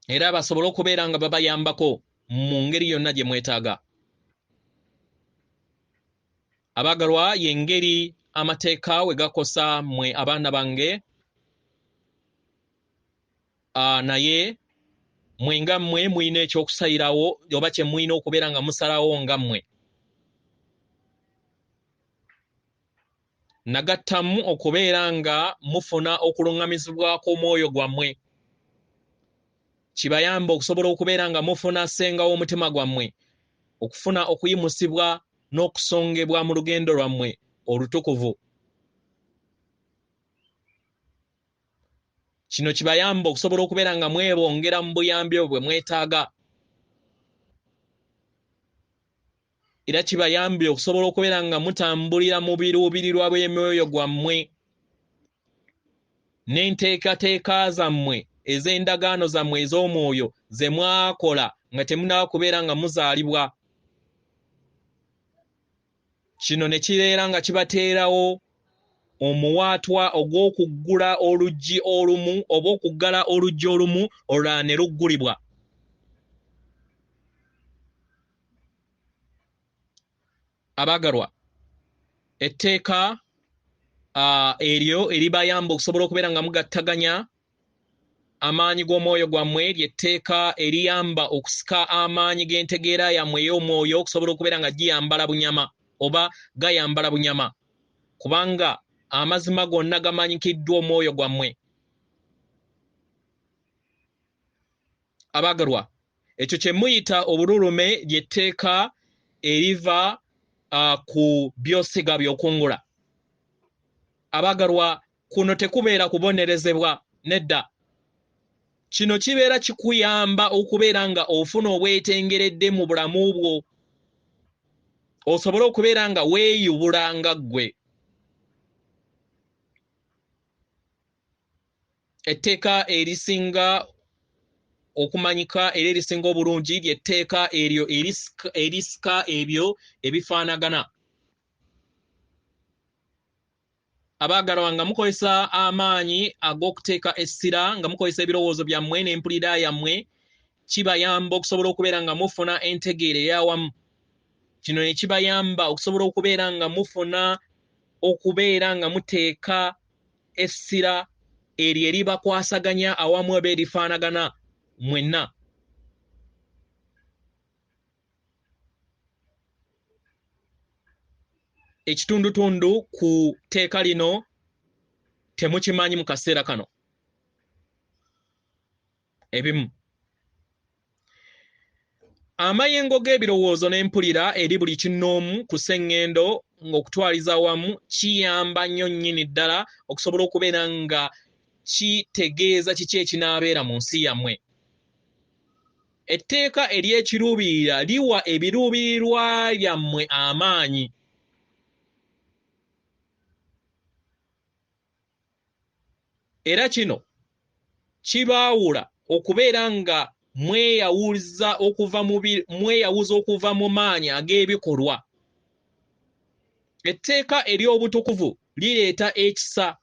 era basobole okubeera nga babayambako mu ngeri yonna gye mwetaaga. Abaagalwa, y'engeri amateeka we gakosa mmwe abaana bange. Naye mwe nga mmwe mulina ekyokusayirawo oba kye mulina okubeera nga musalawo nga mmwe. Nagattamu okubeera nga mufuna okuluŋŋamizibwa kw'omwoyo gwammwe, kibayamba okusobola okubeera nga mufuna ssenga w'omutima gwammwe, okufuna okuyimusibwa n'okusongebwa mu lugendo lwammwe olutukuvu. Kino kibayamba okusobola okubeera nga mwebongera mu buyambi obwo bwe mwetaaga, era kibayambye okusobola okubeera nga mutambulira mu biruubirirwa by'emyoyo gwammwe n'enteekateeka zammwe ez'endagaano zammwe ez'omwoyo ze mwakola nga temunnaba kubeera nga muzaalibwa. Kino ne kibeera nga kibateerawo omuwaatwa ogw'okuggula oluggi olumu oba okuggala oluggi olumu olulala ne luggulibwa. Abaagalwa, etteeka eryo eribayamba okusobola okubeera nga mugattaganya amaanyi g'omwoyo gwammwe ly'etteeka eriyamba okusika amaanyi g'entegeera yammwe ey'omwoyo okusobola okubeera nga giyambala bunyama oba gayambala bunyama, kubanga amazima gonna gamanyikiddwa omwoyo gwammwe. Abaagalwa, ekyo kye muyita obululume ly'etteeka eriva ku by'osiga by'okungula. Abaagalwa, kuno tekubeera kubonerezebwa, nedda. Kino kibeera kikuyamba okubeera nga ofuna obwetengeredde mu bulamu bwo, osobole okubeera nga weeyubula nga ggwe. Etteeka erisinga okumanyika era erisinga obulungi ly'etteeka eryo erisika ebyo ebifaanagana. Abaagalwa, nga mukozesa amaanyi ag'okuteeka essira, nga mukozesa ebirowoozo byammwe n'empulira yammwe, kibayamba okusobola okubeera nga mufuna entegeera ey'awamu. Kino ne kibayamba okusobola okubeera nga mufuna okubeera nga muteeka essira eryo eribakwasaganya awamu oba erifaanagana mwenna. Ekitundutundu ku tteeka lino temukimanyi mu kaseera kano. Ebimu amayengo g'ebirowoozo n'empulira eri buli kinnoomu ku sseŋŋendo ng'okutwaliza awamu kiyamba nnyo nnyini ddala okusobola okubeera nga kitegeeza kiki ekinaabeera mu nsi yammwe. Etteeka ery'ekiruubirira liwa ebiruubirirwa byammwe amaanyi. Era kino kibaawula okubeera nga mweyawuza okuva mu maanyi ag'ebikolwa. Etteeka ery'obutukuvu lireeta ekisa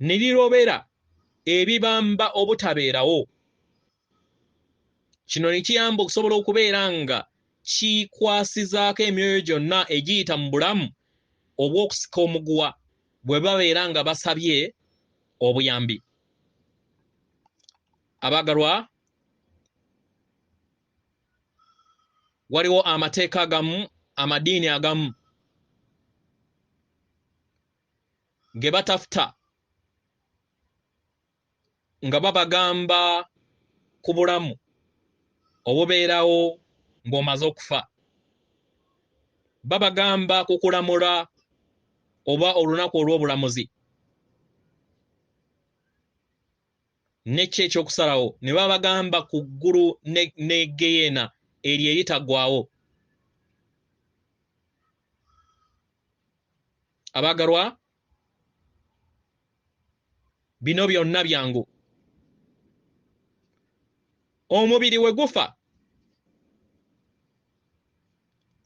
ne lirobera ebibamba obutabeerawo. Kino ne kiyamba okusobola okubeera nga kikwasizaako emyoyo gyonna egiyita mu bulamu obw'okusika omuguwa bwe babeera nga basabye obuyambi. Abaagalwa, waliwo amateeka agamu, amadiini agamu ge batafuta nga babagamba ku bulamu obubeerawo ng'omaze okufa. Babagamba ku kulamula oba olunaku olw'obulamuzi nekyo ekyokusalawo, ne babagamba ku ggulu ne geyeena eryo eritaggwaawo. Abaagalwa, bino byonna byangu. Omubiri we gufa,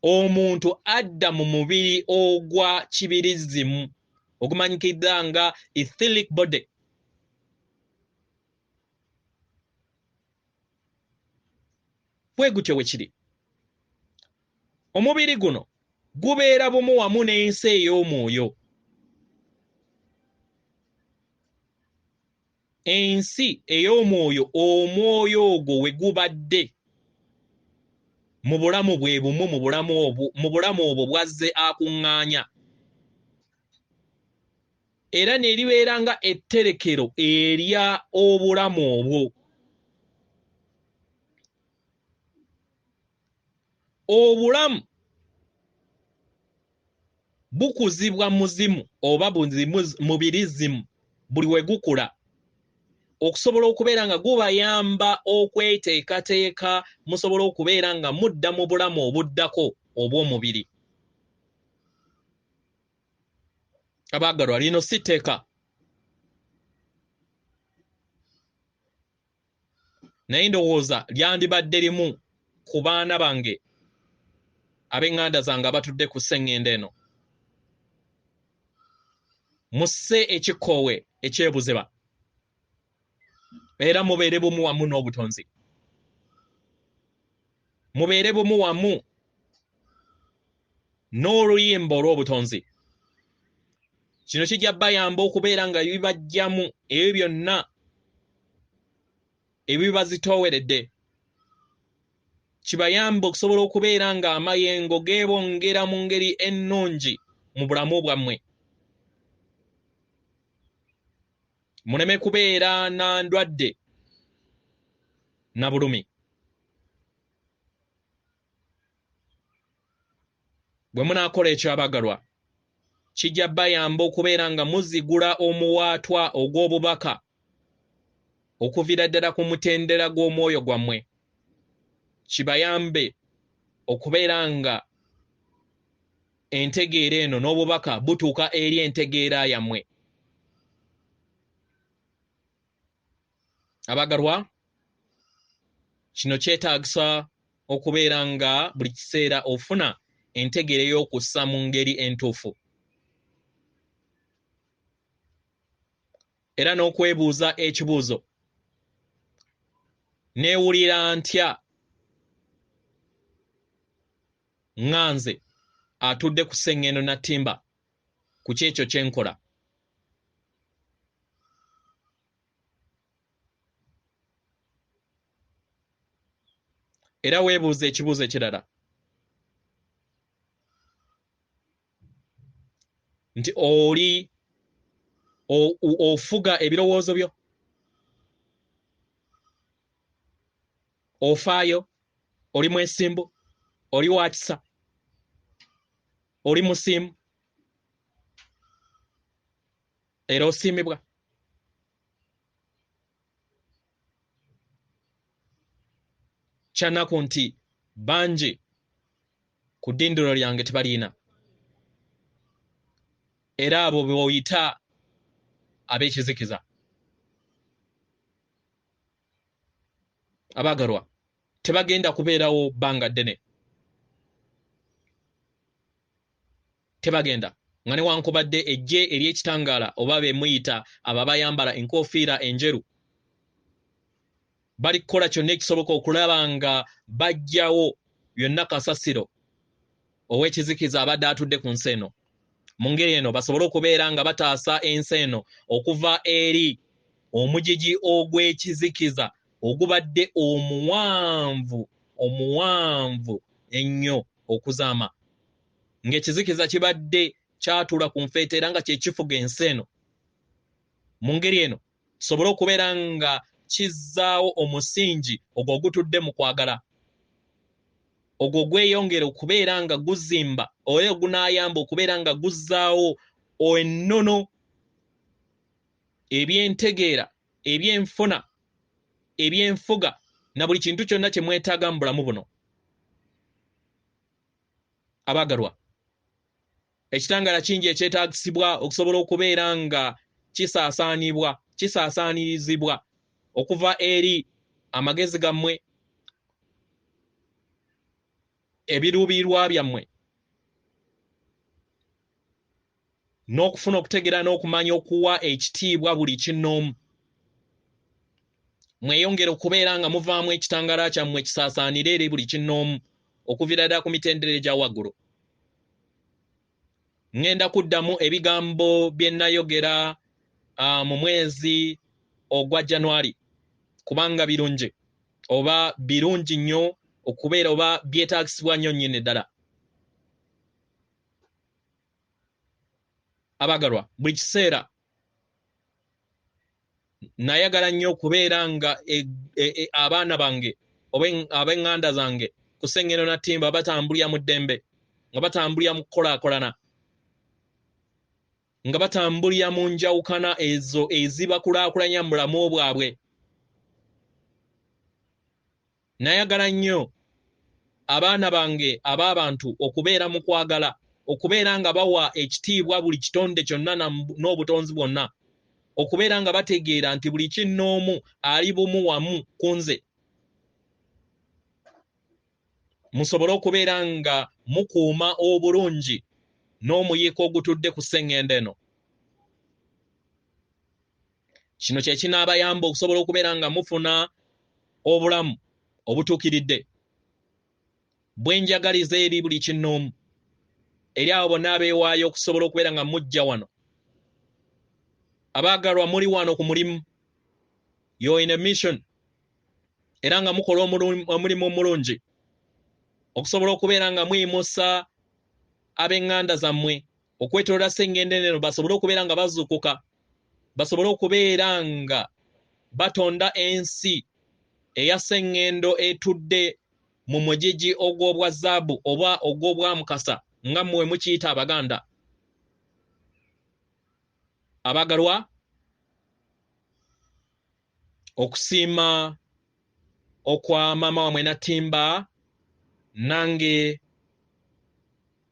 omuntu adda mu mubiri ogwa kibirizimu ogumanyikiddwa nga etheric body. Bwe gutyo bwe kiri. Omubiri guno gubeera bumu wamu n'ensi ey'omwoyo. Ensi ey'omwoyo, omwoyo ogwo we gubadde mu bulamu bwe bumu, mu bulamu obwo bwazze akuŋŋaanya, era ne libeera nga etterekero erya obulamu obwo. Obulamu bukuzibwa muzimu oba mubirizimu buli we gukula, okusobola okubeera nga gubayamba okweteekateeka, musobola okubeera nga mudda mu bulamu obuddako obw'omubiri. Abaagalwa, lino si tteeka, naye ndowooza lyandibadde limu ku baana bange ab'eŋŋanda zange abatudde ku sseŋŋendo eno. Musse ekikoowe ekyebuziba, era mubeere bumu wamu n'obutonzi, mubeere bumu wamu n'oluyimba olw'obutonzi. Kino kijja bayamba okubeera nga bibajjamu ebyo byonna ebibazitooweredde, kibayamba okusobola okubeera nga amayengo geebongera mu ngeri ennungi mu bulamu bwammwe, muleme kubeera na ndwadde na bulumi. Bwe munaakola ekyo abagalwa, kijja bayamba okubeera nga muzigula omuwaatwa ogw'obubaka okuviira ddala ku mutendera gw'omwoyo gwammwe, kibayambe okubeera nga entegeera eno n'obubaka butuuka eri entegeera yammwe. Abagalwa, kino kyetaagisa okubeera nga buli kiseera ofuna entegeera ey'okussa mu ngeri entuufu, era n'okwebuuza ekibuuzo, neewulira ntya nga nze atudde ku sseŋŋendo Nattimba ku kyekyo kye nkola? Era weebuuza ekibuuzo ekirala nti oli ofuga ebirowoozo byo? Ofaayo? Oli mwesimbu? Oli wa kisa? Oli musiimu era osiimibwa? Kyanaku nti bangi ku ddindiro lyange tebaliina, era abo b'oyita ab'ekizikiza. Abaagalwa, tebagenda kubeerawo bbanga ddene, tebagenda, nga newankubadde eggye ery'ekitangaala oba be muyita abo abayambala enkofiira enjeru bali kukola kyonna ekisoboka okulaba nga baggyawo byonna kasasiro ow'ekizikiza abadde atudde ku nsi eno. Mu ngeri eno basobole okubeera nga bataasa ensi eno okuva eri omugigi ogw'ekizikiza ogubadde omuwanvu omuwanvu ennyo okuzaama, ng'ekizikiza kibadde kyatuula ku nfeete era nga kye kifuga ensi eno. Mu ngeri eno kisobole okubeera nga kizzaawo omusingi ogwo ogutudde mu kwagala, ogwo gweyongera okubeera nga guzimba oba ogunaayamba okubeera nga guzzaawo ennono, ebyentegeera, ebyenfuna, ebyenfuga na buli kintu kyonna kye mwetaaga mu bulamu buno. Abaagalwa, ekitangaala kingi ekyetaagisibwa okusobola okubeera nga kisaasaanirizibwa okuva eri amagezi gammwe, ebiruubirirwa byammwe, n'okufuna okutegeera n'okumanya okuwa ekitiibwa buli kinnoomu. Mweyongere okubeera nga muvaamu ekitangaala kyammwe kisaasaanire eri buli kinnoomu okuviira ddala ku mitendera egya waggulu. Ŋŋenda kuddamu ebigambo bye nayogera mu mwezi ogwa January, kubanga birungi oba birungi nnyo okubeera oba byetaagisibwa nnyo nnyini ddala. Abagalwa, buli kiseera nayagala nnyo okubeera nga abaana bange oba ab'eŋŋanda zange ku Ssengendo Natimba batambulira mu ddembe, nga batambulira mu kukolaakolana, nga batambulira mu njawukana ezo ezibakulaakulanya mu bulamu bwabwe. Nayagala nnyo abaana bange ab'abantu okubeera mu kwagala, okubeera nga bawa ekitiibwa buli kitonde kyonna n'obutonzi bwonna, okubeera nga bategeera nti buli kinnoomu ali bumu wamu ku nze, musobole okubeera nga mukuuma obulungi n'omuyiiko ogutudde ku Ssengendo eno. Kino kye kinaabayamba okusobola okubeera nga mufuna obulamu obutuukiridde bwe njagaliza eri buli kinnoomu, eri abo bonna abeewaayo okusobola okubeera nga mujja wano. Abaagalwa, muli wano ku mulimu, you're in a mission, era nga mukola omulimu omulungi okusobola okubeera nga muyimusa ab'eŋŋanda zammwe okwetooloola Ssengendo eno, basobole okubeera nga bazuukuka, basobole okubeera nga batonda ensi eya Ssengendo etudde mu mugigi ogw'obwa zaabu oba ogw'obwamukasa nga mmwe mukiyita Abaganda. Abagalwa, okusiima okwa maama wamwe Natimba nange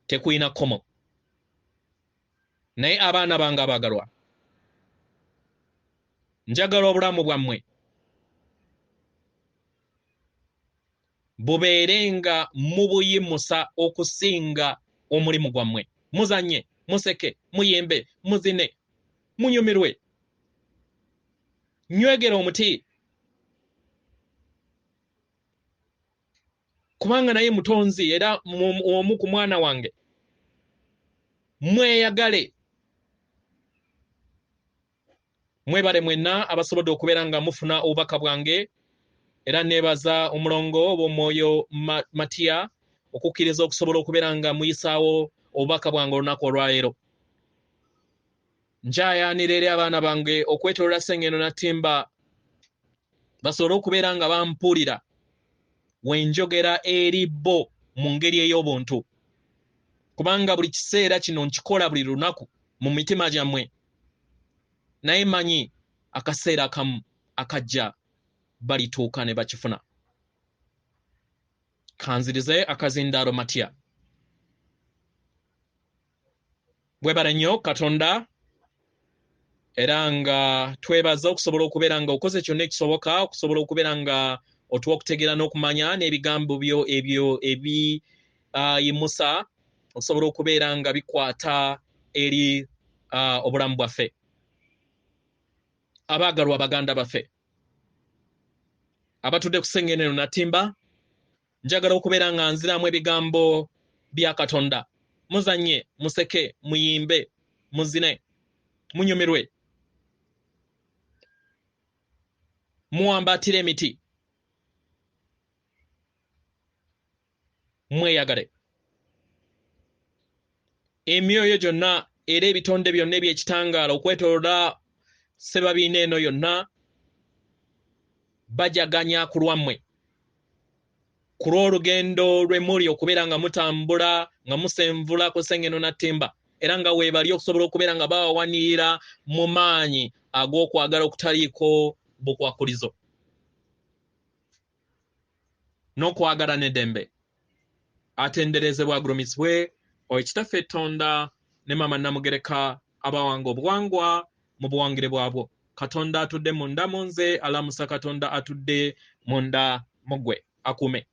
tekulina kkomo, naye abaana bange abagalwa, njagala obulamu bwammwe bubeere nga mubuyimusa okusinga omulimu gwammwe. Muzanye, museke, muyimbe, muzine, munyumirwe, nywegere omuti, kubanga naye mutonzi era omu ku mwana wange. Mweyagale, mwebale mwenna abasobodde okubeera nga mufuna obubaka bwange, era neebaza omulongo obw'omwoyo Matiya okukkiriza okusobola okubeera nga muyisaawo obubaka bwange olunaku olwaleero. Nkyayaanira eri abaana bange okwetooloola Ssengendo Natimba basobole okubeera nga bampulira we njogera eri bo mu ngeri ey'obuntu, kubanga buli kiseera kino nkikola buli lunaku mu mitima gyammwe, naye manyi akaseera akamu akajja balituuka ne bakifuna. Kanzirize akazindaalo Matya. Bwebale nnyo Katonda, era nga twebaza okusobola okubeera nga okoze kyonna ekisoboka okusobola okubeera nga otuwa okutegeera n'okumanya n'ebigambo byo ebyo ebiyimusa okusobola okubeera nga bikwata eri obulamu bwaffe. Abaagalwa baganda baffe abatudde ku Ssengendo eno Natimba, njagala okubeera nga nziramu ebigambo bya Katonda. Muzanye, museke, muyimbe, muzine, munyumirwe, muwambaatire emiti, mweyagale. Emyoyo gyonna era ebitonde byonna eby'ekitangaala okwetooloola Ssebabiina eno yonna bajaganya ku lwammwe, ku lw'olugendo lwe muli okubeera nga mutambula nga musenvula ku Ssengendo Natimba, era nga weebali okusobola okubeera nga bawawanirira mu maanyi ag'okwagala okutaliiko bukwakulizo n'okwagala n'eddembe. Atenderezebwa agulumizibwe oyo Kitaffe Tonda ne Maama Namugereka abawanga obuwangwa mu buwangire bwabwo. Katonda atudde munda mu nze alamusa Katonda atudde munda mu ggwe. Akuume.